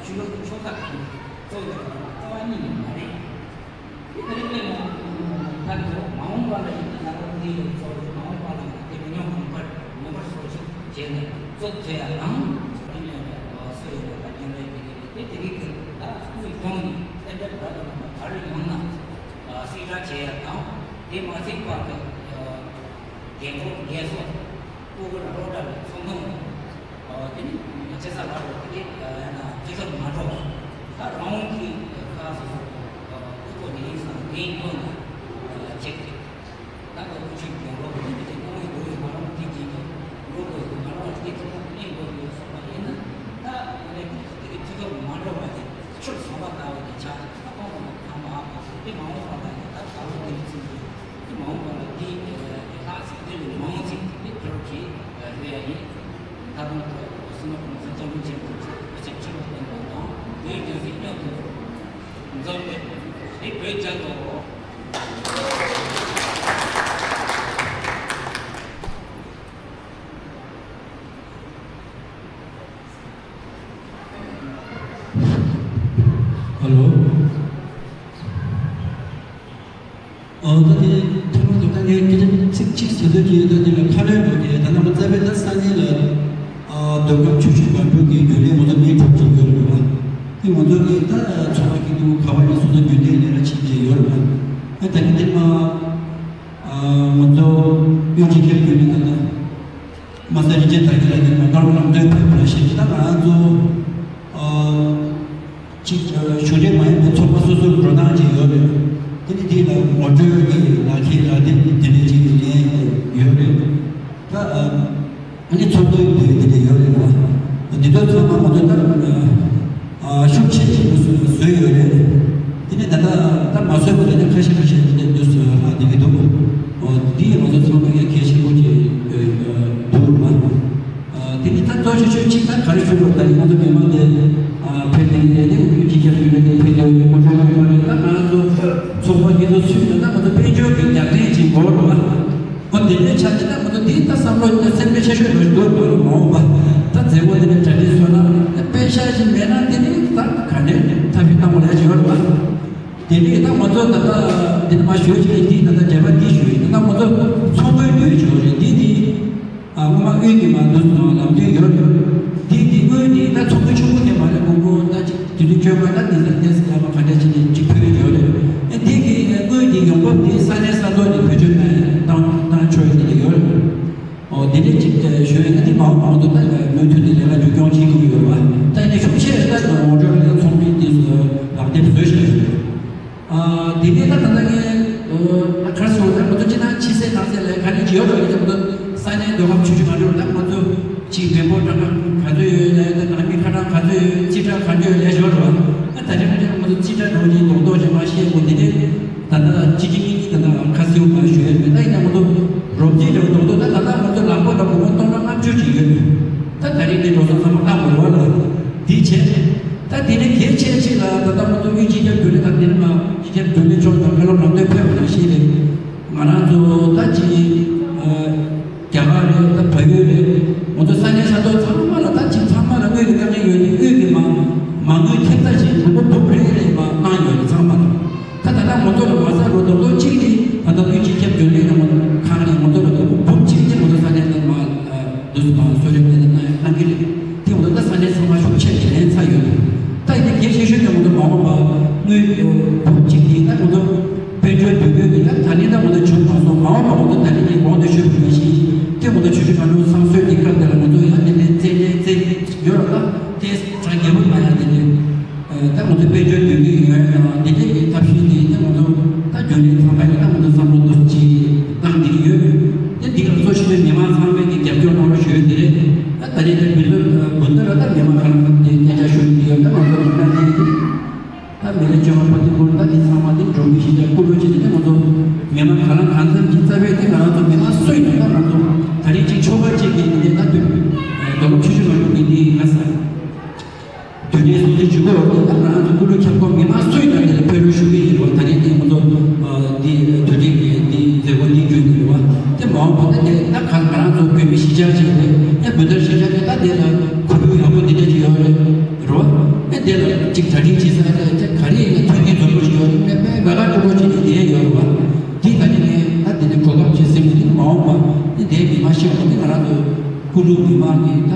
ཆོས་ལུགས་ཆོལ་ཁ་གང་གཙོ་བོ་རྩ་བ་ཉིད་ནས་མ་རེད། དེ་ལྟར་དཔེ་མང་པོ་ལ་ཡིན་ན་ལོ་འདིའི་ཚོགས་མང་པོ་ལ་དེ་མི་ཉམས་གོང་འཕེལ་མངོན་པར་སོར་ཆུད་བྱས་ནས་གཙོ་བྱས་ཡ་དང་། དེ་ལས་སུ་ཡོད་པ་རྒྱུན་ལས་དེ་གའི་དེ་དེ་རིགས་ཀྱི་ད་སྐུ་ཡི་གདོང་ནས་ཨེ་འདྲ་འདྲ་དང་བར་ཡོང་ན་སྲིད་ར་བྱས་ཡ་དང་། དེ་མ་ཚད་པར་དུ་རྒན་འཁོགས་རྒན་གསོ་སྤུ་གུ་ལ་སློབ་གྲྭ་ལ་ཚོང་ཁང་དེ་ནི་ང་ཚེ་ས་ལ་རོགས་དེ་ཡང་ན་ཚེ་ས་མ་འགྲོ་ད་རང་དབང་གི་ཁ་སོ་སོ་ཨུ་ཚོ་ནི་ཡིན་སང་དེའི་ཐོག་ནས་ཅེག་ད་ལྟ་ཨུ་ཆུ་གི་རོགས་དེ་འདི་དེ་ཀོང་ཡི་རོགས་ཡི་མ་རོགས་དེ་གྱིས་ཀྱང་རོགས་དགོས་ཀྱི་མ་རོགས་དེ་གྱིས་ཀྱང་གནས་དགོས་ཀྱི་སོགས་པ་ཡིན་ན་ད་ཡིན་ནའི་དེ་གི་ཚེ་ས་མ་འགྲོ་བ་དེ་ཆུར་སོང་བ་ལྟ་བུ་དེ་ཆགས་ད་ཁོང་ཁོང་ཚང་མ་ཨ་ཁོ་དེ་མ་འོངས་པ་ལ་ཡང་ད་ད་ལོ་དེ་ཚིག་དེ་མ་འོངས་པ་ལ་དེའི་ལྷག་ཚིག་དེ་ལས་མང་ཚིག་དེ་ཕེབས་རོགས་གྱིས་ལྷོད་ཡ་ཡིན། ད་དུང་ཐོག་སྲིད་ན་གོང་ས་སྐྱབས་མགོན་ཆེན་པོ་ཆེ་ཆེ་ཆེ་བ་བསྟན་པ་དང་བོད་རྒྱལ་སྲིད་མཉམ་དུ་འཛོམས་པའི་དེ་བོད་རྒྱལ་དུ། ཧ་ལོ། ཨོ་ད་དེ་ཐོག་མ་དེ་ད་ངས་སྐད་ཆ་ཚིག་གཅིག་ཟེར་འདོད་ཀྱི་ཡོད། ད་དེ་ལ་ཁ་ལོན་འགྲོ་གི་ཡོད། ད་རྣམ་པ་རྩ་བའི་ད་ས་གནས་ལ་ཨ་མདོ་ཁམས་ཆུ་བཞི་སྒང་དྲུག་གི་རྒྱུན་ལས་ང་ཚོ་མི་གྲུབ་ཅིག་ཡོད་རེད་པ། དེ་ང་ཚོ་གི་ད་ཚོགས་པ་གི་དུ་ག་བ་ཡིན་སོ་སོ་རྒྱུན་ལས་ལས་ཀ་བྱེད་ཀྱི་ཡོད་རེད་པ། ཨ་ད་གི་དེ་མ་ཨ་ང་ཚོ་ཨུ་ཅི་ཁེལ་རྒྱུན་ལས་ད་ད། མ་ཟད་རིན་ཆེན་དར་རྒྱས་ལགས་ཀྱིས་མ་དཀར་ལམ་སྟོན་ཕེབས་པ་ཞིག་ད་ང་ཚོ་ཨ་ཅིག་གཞུང་འབྲེལ་མ་ཡིན་པའི་ཚོགས་པ་སོ་སོར་འགྲོ་སྟངས་ཅིག་ཡོད་རེད། དེ་ནི་དེ་ལ་ངོ་སྤྲོད་ཀྱི་ལག་ཁྱེར་ལ་དེ་དེ་འདྲ་ཅིག་ལེན་ཡོད་རེད། ད་ཨ་ནི་ཚོགས་འདུའི་དེ་དེ་འདྲ་ཡོད་རེད་པ། འདི་དོན་ཚང་མ་ང་ཚོ་ད། ཨ་ཤུགས་ཆེ་ཆེ་བཟོས་ཡོད་རེད། དེ་ནས་ད་ལྟ་ད་མ་བཟོས་པ་དེ་ནས་ཁ་ཤས་ཁ་ཤས་དེ་འདྲ་བཟོས་ཡོད་ལ་དེ་གི་འདུག་འོ་འདི་ཡིས་ང་ཚོ་ཚང་མ་ཡང་གལ་ཆེན་པོ་ཅིག་འདུག་མ། དེ་ནས་ད་གཙོ་ཆེ་ཤོས་གཅིག་ད་ག་རེ་ཞུ་དགོས། ད་ནི་ང་ཚོ་མི་མང་དེ་ཕེབས་ཏེ་ཡིན་ནས་ཅི་བྱ་ཞུ་ན་དེ་ཕེབས་ཏེ་ཡོད་ནས་ངོ་སྤྲོད་ཡོད་མ་རེད། ད་ང་ཚོ་ཚོགས་པ་ཡིན་ཚོ་སུས་ད་ང་ཚོ་དཔལ་འབྱོར་གྱི་རྒྱབ་རྟེན་ཅིག་དགོས་རེད་བ། ཨོ་དེ་འདྲའི་ཆ་དེ་ད་ང་ཚོ་དེ་ད་བསམ་བློ་ད་སེམས་ཁྲལ་ཆེ་ཤོས་རེད་འདུག་འདུག་མ་འོངས་པ་ད་མཛད་སྒོ་དེ་འདྲ་གྲ་སྒྲིག་བཟོས་ན་ད་པེ་ཤ་ཞིག་མེད་ན་དེ་ནི་ད་ག་འདྲའི་ཐབས་ཤེས་བཏང་དགོས་ལས་ཀྱི་ཡོད་རེད་པ། དེ་འདྲའི་ད་ང་ཚོ་ད་ལྟ་དེ་ནི་མ་ཞུ་ཞིག་འདི་ད་ལྟ་འབྲེལ་བ་འདི་ཞུ་ཡིན། ད་ལྟ་ང་ཚོ་ཚོགས་པའི་འདུས་ཆོག་རེད། འདི་འདི་ཨ་སྔོན་མ་དབུས་ཀྱི་མ་འདུག་ལམ་སྟོན་ཡོད་རེད། འདི་འདི་དངུལ་འདི་ད་ཚོགས་པའི་ཆུ་བོ་དེ་མ་རེད། ཀོང་ཀོང་ད་ཅིག་དུས་ཚོད་བཅོ་ལྔ་ད་འདི་ས་འདས་སུ་ཡར་མར་ག་འདྲ་བྱས་ནས་ཅིག་ཕུལ་ཡོད་རེད། ཨེ་འདི་གི་དངུལ་འདི་ཡོང་འབབ་འདི་ས་གནས་ས་ཐོག་ནས་བེད་སྤྱོད་གནང་བཏང་བཏང་ཆོག་ཡོད་འདི་ཡོད་རེད། ཨོ་དེ་འདྲས་ཅིག་ཞུ་ཡ་ཡིན་ན་འདི་མང་མང་དུ་ད་མུ་མཐུད་དེ་ལས་ཀ་མཇུག་སྐྱོང་བྱེད་ཀྱི་ཡོད་པ། ད་ཡིན་ན་ཤུགས་ཆེ་ད་ངོ་སྤྲོད་ལ་ཚོགས་མི་འདི་ཚོ་ལག་དེབ་བཟོས་བཞག་ཡོད་རེད། ཨ་དེ་ནས་ད་ད་ལྟ་ངས་ཨ་ཁར་སོང་ད་ང་ཚོ་སྤྱི་བཏང་ཕྱི་གསལ་ནང་གསལ་ལས་ག་རེ་བྱེད་ཡོད་རེད། ང་ཚོ་ས་གནས་མདོ་ཁམས་ཆུ་བཞི་སྒང་དྲུག་ད་ང་ཚོ་ཅིག་མི་འབོར་གྲངས་ཀ་ག་ཚོད་ བོད་ལ་ད་དེ་ནི་མ་སྤྱི་ཁྱབ་རྒྱུན་ལས་མཆོག་དང་བཀའ་སློབ་ལམ་སྟོན་ཕེབས་པ་ནང་བཞིན་རེད། ང་རང་ཚོ་ད་ཅི་རྒྱ་གར་རེད། ད་བལ་ཡུལ་རེད། ང་ཚོ་ས་གནས་ས་ཐོག་ཚང་མ་ལ་ད་ཅི་ཚང་མ་ལ་དངུལ་གྱི་དཀའ་ངལ་ཡོད་དེ་དངུལ་གྱི་མ་མ་དངུལ་ཐེབས་རྩ་ཞིག་མི་འདུག་འབུམ་རེ་རེ་མ་གནང་ཡོད་རེད་ཚང་མ་ལ། ད་ད་ལྟ་ང་ཚོ་ལ་མ་ཟ་རོ་རྡོག་རྡོག་གཅིག་ནི་ད་ལྟ་དངུལ་སྤྱི་ཁྱབ་རྒྱུན་ལས་ནང་ཁང་ནས་ང་ཚོ་ལ་འབུམ་གཅིག་ནི་ང་ཚོ་ས་གནས་ནང་མ་འདུག་སེ་མ་གསོལ་རས་དེ་ནས་གནང་གནང་གི་རེད། དེ་འོ་ད་ས་གནས་ཚང་མ་ཤུགས་ཆེ་ནས་ལེན་ཚར་ཡོད། ད་ཡིན་ན་གལ་ཆེ་ཤོས་དེ་ང་ཚོ་མ་འོངས་པ་དངུལ་འབུམ་གཅིག་དེ་ད་ང་ཚོ་དཔལ་འབྱོར་དུས་འགོས་ཀྱི་ད་ད་ནི་ད་ང་ཚོ་བྱུང་མ་སོང་། མ་འོངས་པ་ང་ཚོ་ད་ནི་ངས་གོང་དུ་ཞུས་པ་ནང་བཞིན་དེ་ང་ཚོ་ཆུ་ཤུར་གང་འགྲོ་བསམ་སྲོལ་གྱི་སྐབས་དེ་ལ་ང་ཚོ་ཡང་དེ་ནས་རྩེད་ལེན་རྩེད་ཡོད་ར། ད་དེ་གྲངས་རྒྱལ་པོ་མ་ཡང་དེ་ནས་ད་ང་ཚོ་དཔལ་འབྱོར་དུས་འགོས་ཡོད་ཡང་དེ་འདྲའི་གི་ཐབས་ཤེས་དེ་ད་ང་ཚོ་ད་རྒྱུན་ལས་ཚང་མ་ཡང་ད་ང་ཚོ་བསམ་བློ་འདུ་ཅི་བཏང་བསྡད་ཀྱི་ཡོད། དེ་འདི་ག་གཙོ་ཆེ་ཤོས་མི་མང་ཚང་མས་ཀྱི་རྒྱབ་སྐྱོར་གནང་རོགས་ཞུ་ཡོད་དེ་རེད། ད་ད་རེས་ད་མི་ཚོ་དགུན་ཟླ་ལ་ད་མི་མང་གང་ལ་དེ་སྐད་ཆ་ཞུ་གི་ཡོད། ད་ང་ཚོ་མི་མང་དེ་ད་མི་ལ་བཅོས་མ་པ་དེ་སྐོར་ད་དེ་ཚང་མ་དེ་འགྲོ་མི་ཞིག་ད་སྐུ་རོགས་བྱེད་དེ་ད་ང་ཚོ་མི་མང་གང་ལ་གང་འཚམ་གྱི་རྩ་བའི་དེ་ང་ཚོ་མི་མང་སུ་ཡིན་ན་ད་ང་ཚོ་ད་རེས་ཅིག་ཆོ་ག་ཅིག་གི་དེ་ད་དུས་རྡོ་རམ་ཆུ་ཤུར་མ་འགྲོ་གི་དེ་ཡིན་ན་ས། དུས་དྲན་སྲུང་བརྩི་ཞུ་དགོས་པ་དེ་ད་ང་རང་ཚོ་ཀུན་སློང་ཁྱབ་ཁོངས་མི་མང་སུ་ཡིན་ན་དེ་ལ་ཕེབས་རོགས་ཞུ་གི་ཡིན་རེད་བ། ད་རེས་དེ་ང་ཚོ་འདི་དུས་དྲན་གྱི་འདི་མཛད་སྒོ་འདི་བརྒྱུད་ནས་རེད་བ། དེ་མ་འོངས་པ་ད་དེ་ད་ག་ང་རང་ཚོ་བོད་མི་གཞིས་ཆགས་ཅིག་རེད། ཨེ་བོད་དར་གཞིས་ཆགས་དེ་ད་དེ་ལ་གོ་རྒྱུ་ཡག་པོ་འདི་འདྲ་ཅིག་ཡོད་རེད་རེད་བ། ཨེ་དེ་ལ་ཅིག་གྲ་སྒྲིག་བྱེད་ས་དེ་དེ་ག་རེ་ཡིན་ན་མཐུན་རྐྱེན་འཛོམས་པོ་ཞིག་ཡོད་རེད། དཔེ་དཔེ་ག་ག་ཀྲུག་ཀྲུག་ཅིག་དེ་ཡོད་རེད་བ། དེ་ད་ནི་ངས་ད་དེ་ནས་གོ་སྐབས་ཅིག་ཟིན་པ་དེ་མ་འོངས་པ་དེ་དེ་མི་མང་ཤེས་པ་དེ་ང་རང་ཚོ་ཀུན་སློང་མི་མང་གི་ད།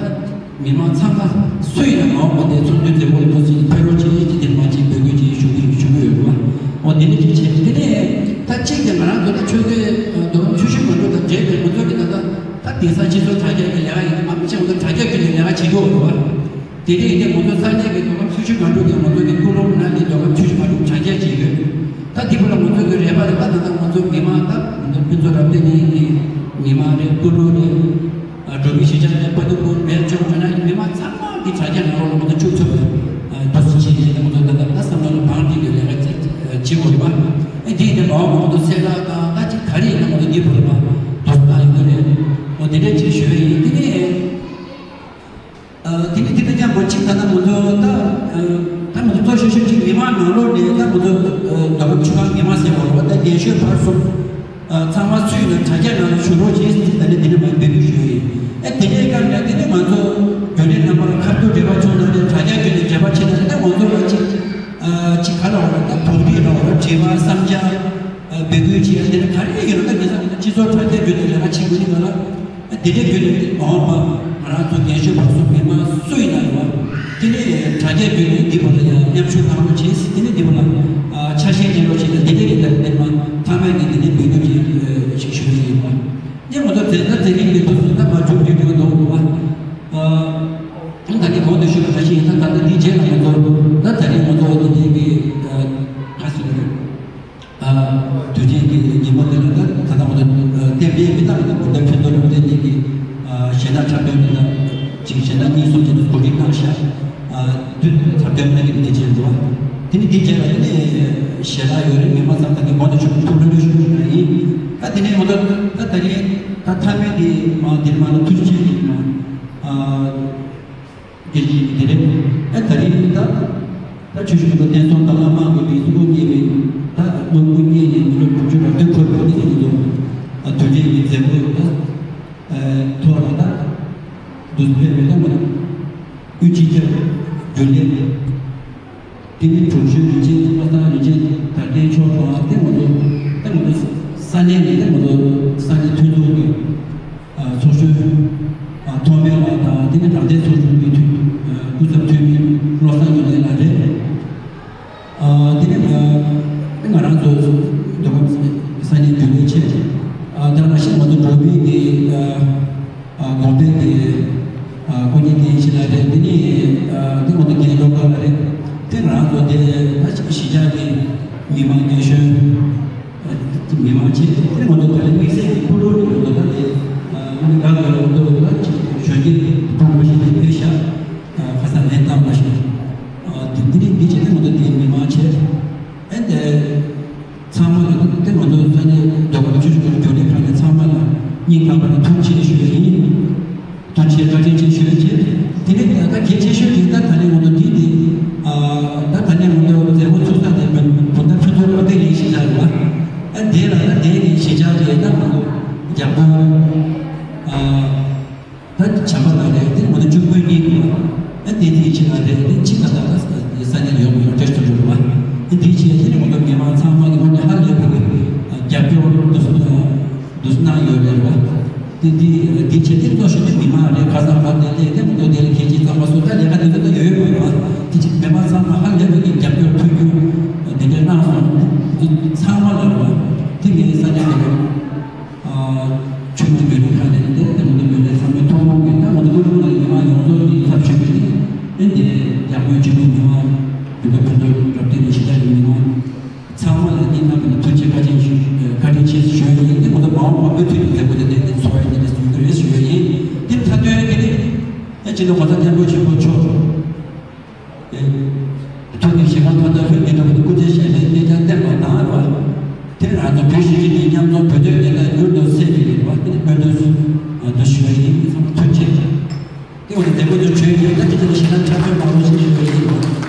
མི་མང་ཚང་མ་སུ་ཡིན་ན་མ་འོངས་པ་དེ་ཚོགས་འདུ་མཛད་སྒོ་ལ་ཐུགས་སྲས་ཕེབས་རོགས་བྱེད་ཀྱི་དེ་མ་གཅིག་འབོད་སྐུལ་བྱེད་ཞུ་གི་ཞུ་གི་ཡོད་པ། འོ་དེ་འདྲ་ཅིག་བྱས་དེ་ནས་ད་གཅིག་དེ་ང་རང་ཚོ་ད་ཆོལ་ཁའི་རྡོ་རམ་ཆུ་ཤུར་མ་འགྲོ་དང་འབྲེལ་བའི་ང་ཚོ་གི་ད་ད་ད་དེང་སང་སྤྱི་ཚོགས་དྲ་རྒྱ་གི་ལས་ཀ་ཡིན་ན་མང་པོ་ཅིག་ང་ཚོ་དྲ་རྒྱ་བརྒྱུད་ནས་ལས་ཀ་བྱེད་ཀྱི་ཡོད་རེད་བ། དེ་འདྲ་ཡིན་དུས་ང་ཚོ་ས་གནས་ཀྱི་རྡོ་རམ་ཆུ་ཤུར་མ་འགྲོ་དེ་ང་ཚོ་གི་ཀུན་སློང་ནང་གི་རྡོ་རམ་ཆུ་ཤུར་མ་འགྲོ་དྲ་རྒྱ་བྱེད་ཀྱི་ཡོད། ད་དེ་བུ་ལ་ང་ཚོ་གི་རེ་བ་རེད། ད་ད་ད་ང་ཚོ་མི་མང་ད་ང་ཚོ་ཕུན་ཚོགས་རབ་བརྟན་གླིང་གི་མི་མང་རེད། ཀུན་སློང་རེད། འགྲོ་མི་གཞིས་ཆགས་ནས་དཔའ་སྡུག་པོ་མེད་ཆོག་མེད་ན་མི་མང་ཚང་མ་གི་དྲ་རྒྱ་ནང་ལོགས་ལ་ང་ཚོ་བཅུག་ཐུབ་པའི་འདུ་འཛི་བྱེད་ཀྱི་ཡིན། ང་ཚོ་ད་ལྟ་ད་བསམ་བློ་ལ་བང་སྒྲིག་གི་ལས་ཀ་ཅིག་བྱེད་དགོས་རེད་པ། ཨེ་འདི་ཡིན་ན་མ་འོངས་པ་ང་ཚོ་གསལ་བསྒྲགས་དང་ད་ཅིག་ག་རེ་ཡིན་ན་ང་ཚོ་འདི་བོད་ལ་མ་འདུག་ད་ཡིན་ནི་རེད། འོ་དེ་འདྲས་ཅིག་ཞུ་ཡ་ཡིན། དེ་ནས་དེ་ནས་དེ་ལ་མཉམ་པོ་ཅིག་ད་ལྟ་ང་ཚོ་ད་ད་ང་ཚོ་གཙོ་ཤོས་ཤོས་ཅིག་མི་མང་ནང་ལོགས་ནས་ད་ང་ཚོ་རྡོ་རམ་ཆུ་སྒང་མི་མང་ཟེར་བ་རེད་པ། ད་རྒན་ཤོས་བར་གསུམ། ཚང་མ་ཚུད་ཡོད་ན་དྲ་རྒྱ་ནང་ལ་ཞུགས་རོགས་བྱེད་ཟེར་ད་ནི་འདི་ནས་མར་འབོད་སྐུལ་ཞུ་ཡི། ཨེ་དེ་འདྲའི་སྐབས་ནས་དེ་ནས་ང་ཚོ་རྒྱུན་ལས་རྣམ་པ་ལ་ཁ་ཐུག་འབྲེལ་བ་བྱུང་ན་ནས་དྲ་རྒྱ་བརྒྱུད་ནས་འབྲེལ་བ་བྱེད་ན་ནས་ང་ཚོ་ལ་ཅིག་ཅིག་ག་ལ་བ་ད་དོགས་འདྲི་ལ་བ་དྲི་བ་བསམ་འཆར་འབོད་སྐུལ་བྱེད་ཡ་དེ་ནས་ག་རེ་ཡོད་ན་ད་དེ་ཚོ་སྤྱི་ཚོགས་དྲ་རྒྱ་བརྒྱུད་ནས་ལས་ཀ་བྱེད་དགོས་ནི་ང་ལ། དེ་འདྲའི་བརྒྱུད་ནས་མ་འོངས་པ་ང་རང་ཚོ་རྒན་ཤོས་བར་གསུམ་མི་མང་སུ་ཡིན་ན་རེད་བ། དེ་ནས་དྲ་རྒྱའི་བརྒྱུད་ནས་འདི་བར་ལ་ཡང་མཉམ་ཞུགས་གནང་རོགས་བྱེད། དེ་ནས་འདི་བར་ལ་ཆ་ཤས་ཉན་རོགས་བྱེད་དང་། དེ་འདྲའི་རིགས་དང་དེ་མ་ཚང་མས་ཀྱི་དེ་འདྲའི་འབོད་སྐུལ་ཅིག་ཞིག་ཞུ་གི་ཡིན་པ། འདི་ང་ཚོ་མཛད་ཟླ་མཛད་རིམ་གྱི་དུས་སུ་ད་མ་མཇུག་སྒྲིལ་འགྲོ་འདུག་བ། ད་ནི་གོང་དུ་ཞུས་པ་ནང་བཞིན་ཡིན་ན་ད་ལྟ་འདི་རྗེས་ལ་ང་ཚོ་ད་ད་རིང་ང་ཚོ་འདི་འདྲའི་གི་ག་ཟེར་དགོས་རེད། དུས་ཆེན་གྱི་ཉིན་མོ་དེ་ལ་ད་ད་ལྟ་ང་ཚོ་རྟེན་འབྲེལ་མི་རྟག་པ་དང་བོད་ཟླ་ཕུན་ཚོགས་རབ་བརྟན་གླིང་གི་ཞལ་ནག་འཁྲབ་སྟོན་དེ་དང་ཅིག་ཞལ་ནག་གཉིས་གསུམ་ཅིག་ཏུ་གོ་སྒྲིག་གནང་ཤག་དུས་འཁྲབ་སྟོན་གནང་གི་དེ་བྱས་འདུག་དེ་ནི་དེ་རྗེས་ལ་དེ་ནས་ཞལ་ལག་ཡོད་རེད། མི་མང་ཚང་མ་གི་མོ་དེ་ཤུགས་ཐུགས་ལོན་ལོན་ཞུ་གི་ཡིན། ད་དེ་ནས་ང་ཚོ་ད་ད་རིང་ད་མཐའ་མའི་དེ་མ་དེ་མ་ལ་ཐུགས་རྗེ་ཆེ་གི་མ། རྒྱལ་སྤྱིའི་དེ་རེད། ཨ་ད་རིང་ད་ད་ཆུ་ཤུར་དུ་བསྟན་སྲུང་དང་བླ་མ་དགོན་པའི་གཙུག་ལག་བརྙེས་པའི་ད་དངོས་པོ་བརྙེས་ནས་མི་ལོ་དྲུག་ཅུ་རེ་ལྔ་འཁོར་བའི་དེ་ནས་ཡིན་ནོ། ཨ་དུས་དྲན་གྱི་མཛད་སྒོ་ད་ཐོག་ལ་ད་འདུ་འཛོམས་ཕེབས་པའི་ད་ང་དབུས་སྤྱི་ཁྱབ་རྒྱུན་ལས། དེ་ནི་དྲུང་ཆེ་རིན་ཆེན་བློ་བཟང་རིན་ཆེན་དར་རྒྱས་མཆོག་དང་དེ་ང་ཚོ་དེ་ང་ཚོ་ས་གནས་ནས་དེ་ང་ཚོ་ས་གནས་མཐུན་ཚོགས་ཀྱི་ཚོགས་གཞོན་ཐོགས་མེད་ལགས་དང་དེ་ནི་རང་བདེན་ཚོགས་ཆུང་གི་འཐུས་སྐུ་ཚབ་འཐུས་མི་བློ་བཟང་ཡོན་ཏན་ལགས་རེད། དེ་ནི་ང་རང་ཚོ་མདོ་ཁམས་ས་གནས་རྒྱུན་ལས་ཆེད་དེ་ནང་བཞིན་ང་ཚོ་འགྲོ་མི་གི་གོང་འཕེལ་གྱི་སྐུ་ཉིད་འགན་ཞིག་ལ་རེད། འདི་ནི་འདི་ང་ཚོ་འགན་སློབ་གྲྭ་ལ་རེད། དེ་ང་ཚོ་དེ་ད་གཞིས་ཆགས་ཀྱི་མི་མང་རྒན་གཞོན་མི་མང་ཆེད་དེ་ང་ཚོ་ད་ལན་དམིགས་བསལ་གྱི་ཕུགས་ལོག་ནས་ང་ཚོ་ད་ལས་ཨ་ནི་འགག་དགོས་ལ་ང་ཚོ་ད་གཞོན་སྐྱེས་ཕྲུ་གུ་ཞིག་དེ་ཕེབས་ཤག་ཁ་སང་ལན་བཏང་མ་ཤེས། འདི་འདི་ནི་འདི་བྱས་ཏེ་ང་ཚོ་དེ་མི་མང་ཆེད་ཨེ་འདི། ཚང་མ་ལ་དེ་ང་ཚོ་ས་གནས་རྒྱལ་ཁབ་ཆུ་ཤུར་རྒྱུན་ལས་ཁང་ནས་ཚང་མ་ལ་སྙིང་ཐག་པ་ནས་ཐུགས་རྗེ་ཆེ་ཞུ་ཡ་ཡིན། ཐུགས་རྗེ་ཆེ་བཀའ་དྲིན་ཆེ་ཞུ་ཡ་བྱེད། དེ་ནས་ད་ལྟ་གལ་ཆེ་ཤོས་དེ་ད་ད་ནས་ང་ཚོ་འདི་དེ་ད་ད་ནས་ང་ཚོ་མཛད་སྒོ་ཚུགས་ས་དེ་བོད་ ཨ་དེ་ལ་ན་དེ་ནི་གཞིས་ཆགས་རེད། ད་ང་ཚོ་རྒྱ་སྒོར་ཨ་ད་བྱམས་པ་ལ་རེད། དེ་ང་ཚོ་བཅུ་དགུ་གཉིས་འདུག་ཨ་དེ་དེའི་ཕྱི་ལ་རེད། དེ་ཕྱི་ལ་ད་ད་ས་གནས་ཡོང་ཡོང་བཀྲ་ཤིས་ལྷུན་གྲུབ་རེད་བ། ཨ་དེའི་ཕྱི་ལ་དེ་ནི་ང་ཚོ་མི་མང་ཚང་མ་གི་ངོས་ནས་ཧ་ལས་པའི་རྒྱབ་སྐྱོར་དུ་དུ་གནང་ཡོད་རེད་བ། དེ་དེ་དེའི་ཕྱི་དེ་གཙོ་ཆེ་དེ་མི་མང་རེད། ཁ་སང་ཕར་དེ་ལས་དེ་ང་ཚོ་དེ་ལ་ཁྱེད་ཀྱིས་ཚང་མ་སུ་ད་ལས་ཀ་དེ་ཚོ་ད་ཡོད་ཡོད་རེད་བ། དེ་ཕྱི་མི་མང་ཚང་མ་ཧ་ལས་པའི་གི་རྒྱབ་སྐྱོར་མཐུན་འགྱུར་དེ་འདྲ་གནང་སོང་། དེ་ཚང་མ་ལ་རེད་བ། དེ་ངའི་ས་ཆ་དེ་རེད། ཨ་ཆོས་ལུགས་མི་རིགས་ཁག་ནས་དེ་དེ་མོ་དེ་མོ་དེ་ཚང་མས་ཐུགས་ཕོག་གི། ད་ང་ཚོ་ཀུན་སློང་ལ་ཡིན་ན་ཡོངས་རྫོགས་ཀྱི་ཚབ་ཞུས་པའི་དེ་དེ་རྒྱ་མོའི་ཆོས་ལུགས་མི་མང་། བོད་པ་བོད་དོན་རབ་བརྟན་གྱི་གཞིས་ཆགས་ཀྱི་མི་མང་ཚང་མ་ལ་སྙིང་ཐག་པ་ནས་ཐུགས་རྗེ་བཀའ་དྲིན་ཞུ་བཀའ་དྲིན་ཆེ་ཞུ་ཡ་ཡིན། དེ་ང་ཚོ་མ་འོངས་པ་མུ་མཐུད་དུ་མཛད་སྒོ་དེ་དེ་དེ་ཚོགས་ཡ་དེ་དེ་ཚོགས་རྒྱུ་རེད་ཞུ་ཡ་ཡིན། དེ་མཐའ་དོན་གྱི་དེ་ད་ཅི་ལ་ངོ་མཚར་སྐྱབས་མགོན་ཆེན་པོ་མཆོག་ཐུགས་ཀྱི་བཞེད་དགོངས་མཐའ་དག་ལྷུན་གྱིས་གྲུབ་པའི་སྐུ་ཚེ་ཞབས་པད་བསྐལ་བརྒྱར་བརྟན་པ་དང་རོ། དེ་ང་ཚོ་བོད་གཞིས་བྱེས་ཀྱི་མཉམ་འཛོམས་བོད་དོན་བདེན་མཐའ་མྱུར་དུ་གསལ་བའི་རེ་བ་དེ་ནི་སྨོན་འདུན་དུ་ཞུ་བ་ཡིན། ཚང་མ་ཐུགས་རྗེ་ཆེ། དེ་འོ་ན་བདེ་པོ་དུ་བྱོན་ཡོད་ན་དེ་དེ་ལ་ཞེ་དྲག་འཁྲབ་སྟོན་མང་པོ་ཞིག་ཡོད་ཡིན།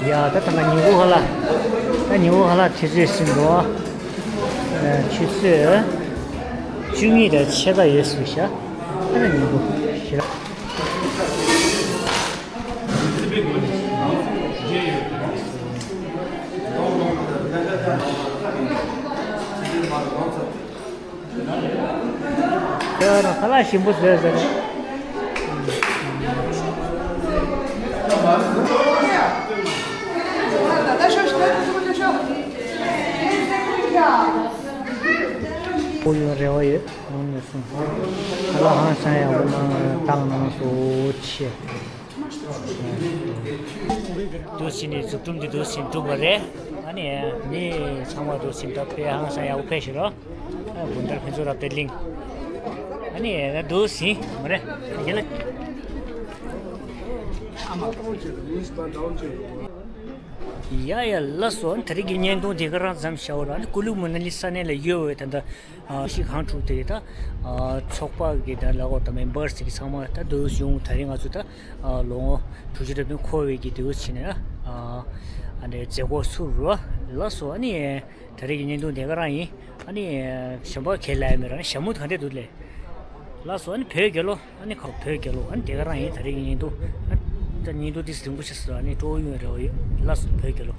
ཡ་ད་ད་ང་ཉིན་གུང་ཧ་ལ། ད་ཉིན་གུང་ཧ་ལ་ཆུ་ཚོད་ཟིན་འགྲོ། ཨ་ཆུ་ཚོད། བཅུ་གཉིས་དང་ཕྱེད་ཀ་ཡོད་ཟེར་ཤག་ཨ་ནི་ཉིན་གུང་ཞེ་དྲག་ཡ་ར་ཁ་ལག་ཞིམ་པོ་བཟོས་ཟེར། ཁོ་ཡོད་རེ་བ་ཡོད། འོང་ནས་སོང་། ཁ་ལག་ཧང་སང་ཡག་པོ་གནང་བཏང་གནང་སོ་ཆེ། འདུག་སེ་ནས་འཛུགས་སྐྲུན་འདི་འདུག་སེ་གྲུབ་པ་རེད། ཨ་ནི་མི་ཚང་མ་འདུག་སེ་ད་དཔེ་ཧང་སང་ཡག་པོ་ཕེབས་ཤིག་རོགས། ཨ་དགོན་དར་ཕུན་ཚོགས་རབ་སྟེར་གླིང་། ཨ་ནི་ད་འདུག་སེ་མ་རེད། ཡ་ལ། ཡ་ཡ་ལགས་སོ། ད་རེས་ཀྱི་བརྙན་ཐུང་དེ་ག་རང་མཚམས་བཞག་རོགས། ཨ་ནི་ཀུ་ལུ་མ་ན་ལི་ས་གནས་ལ་ཡོད་པའི་ད་ལྟ། ཨ་ཤི་གང་འཁྲུག་དེ་ད་ཨ་ཚོགས་པ་གི་ད་ལ་གོ་ད་མེམ་བར་སི་གི་ཚང་མ་ད་འདུག་སེ་ཡོང་། ད་རེས་ང་ཚོ་ད་ཨ་ལོ་ངོ་དྲུག་ཅུ་རེ་བདུན་འཁོར་བའི་གི་འདུག་སེ་བྱས་ནས་ཨ་ཨ་འདྲའི་མཛད་སྒོ་ཚུགས་རོགས། ལགས་སོ། ཨ་ནི་ད་རེས་ཀྱི་བརྙན་ཐུང་དེ་ག་རང་ཡིན། ཨ་ནི་གཞན་པ་ག་ལ་ཡ་མེད་ར། ཨ་ནི་ཞྭ་མོ་ག་འདྲས་འདུག་ལེ། ལགས་སོ། ཨ་ནི་བོད་རྒྱལ་ལོ། ཨ་ནི་ཁ་བོད་རྒྱལ་ལོ། ཨ་ནི་དེ་ག་རང་ཡིན། ད་རེས་ཀྱི་བརྙན་ཐུང་། ཨ་ད་བརྙན་ཐུང་ཏིས་རིང་པོ་ཆགས་སོང་། ཨ་ནི་སྤྲོ་བོ་ཡོང་རེ་བ་ཡོད། ལགས་སོ། བོད་རྒྱལ་ལོ།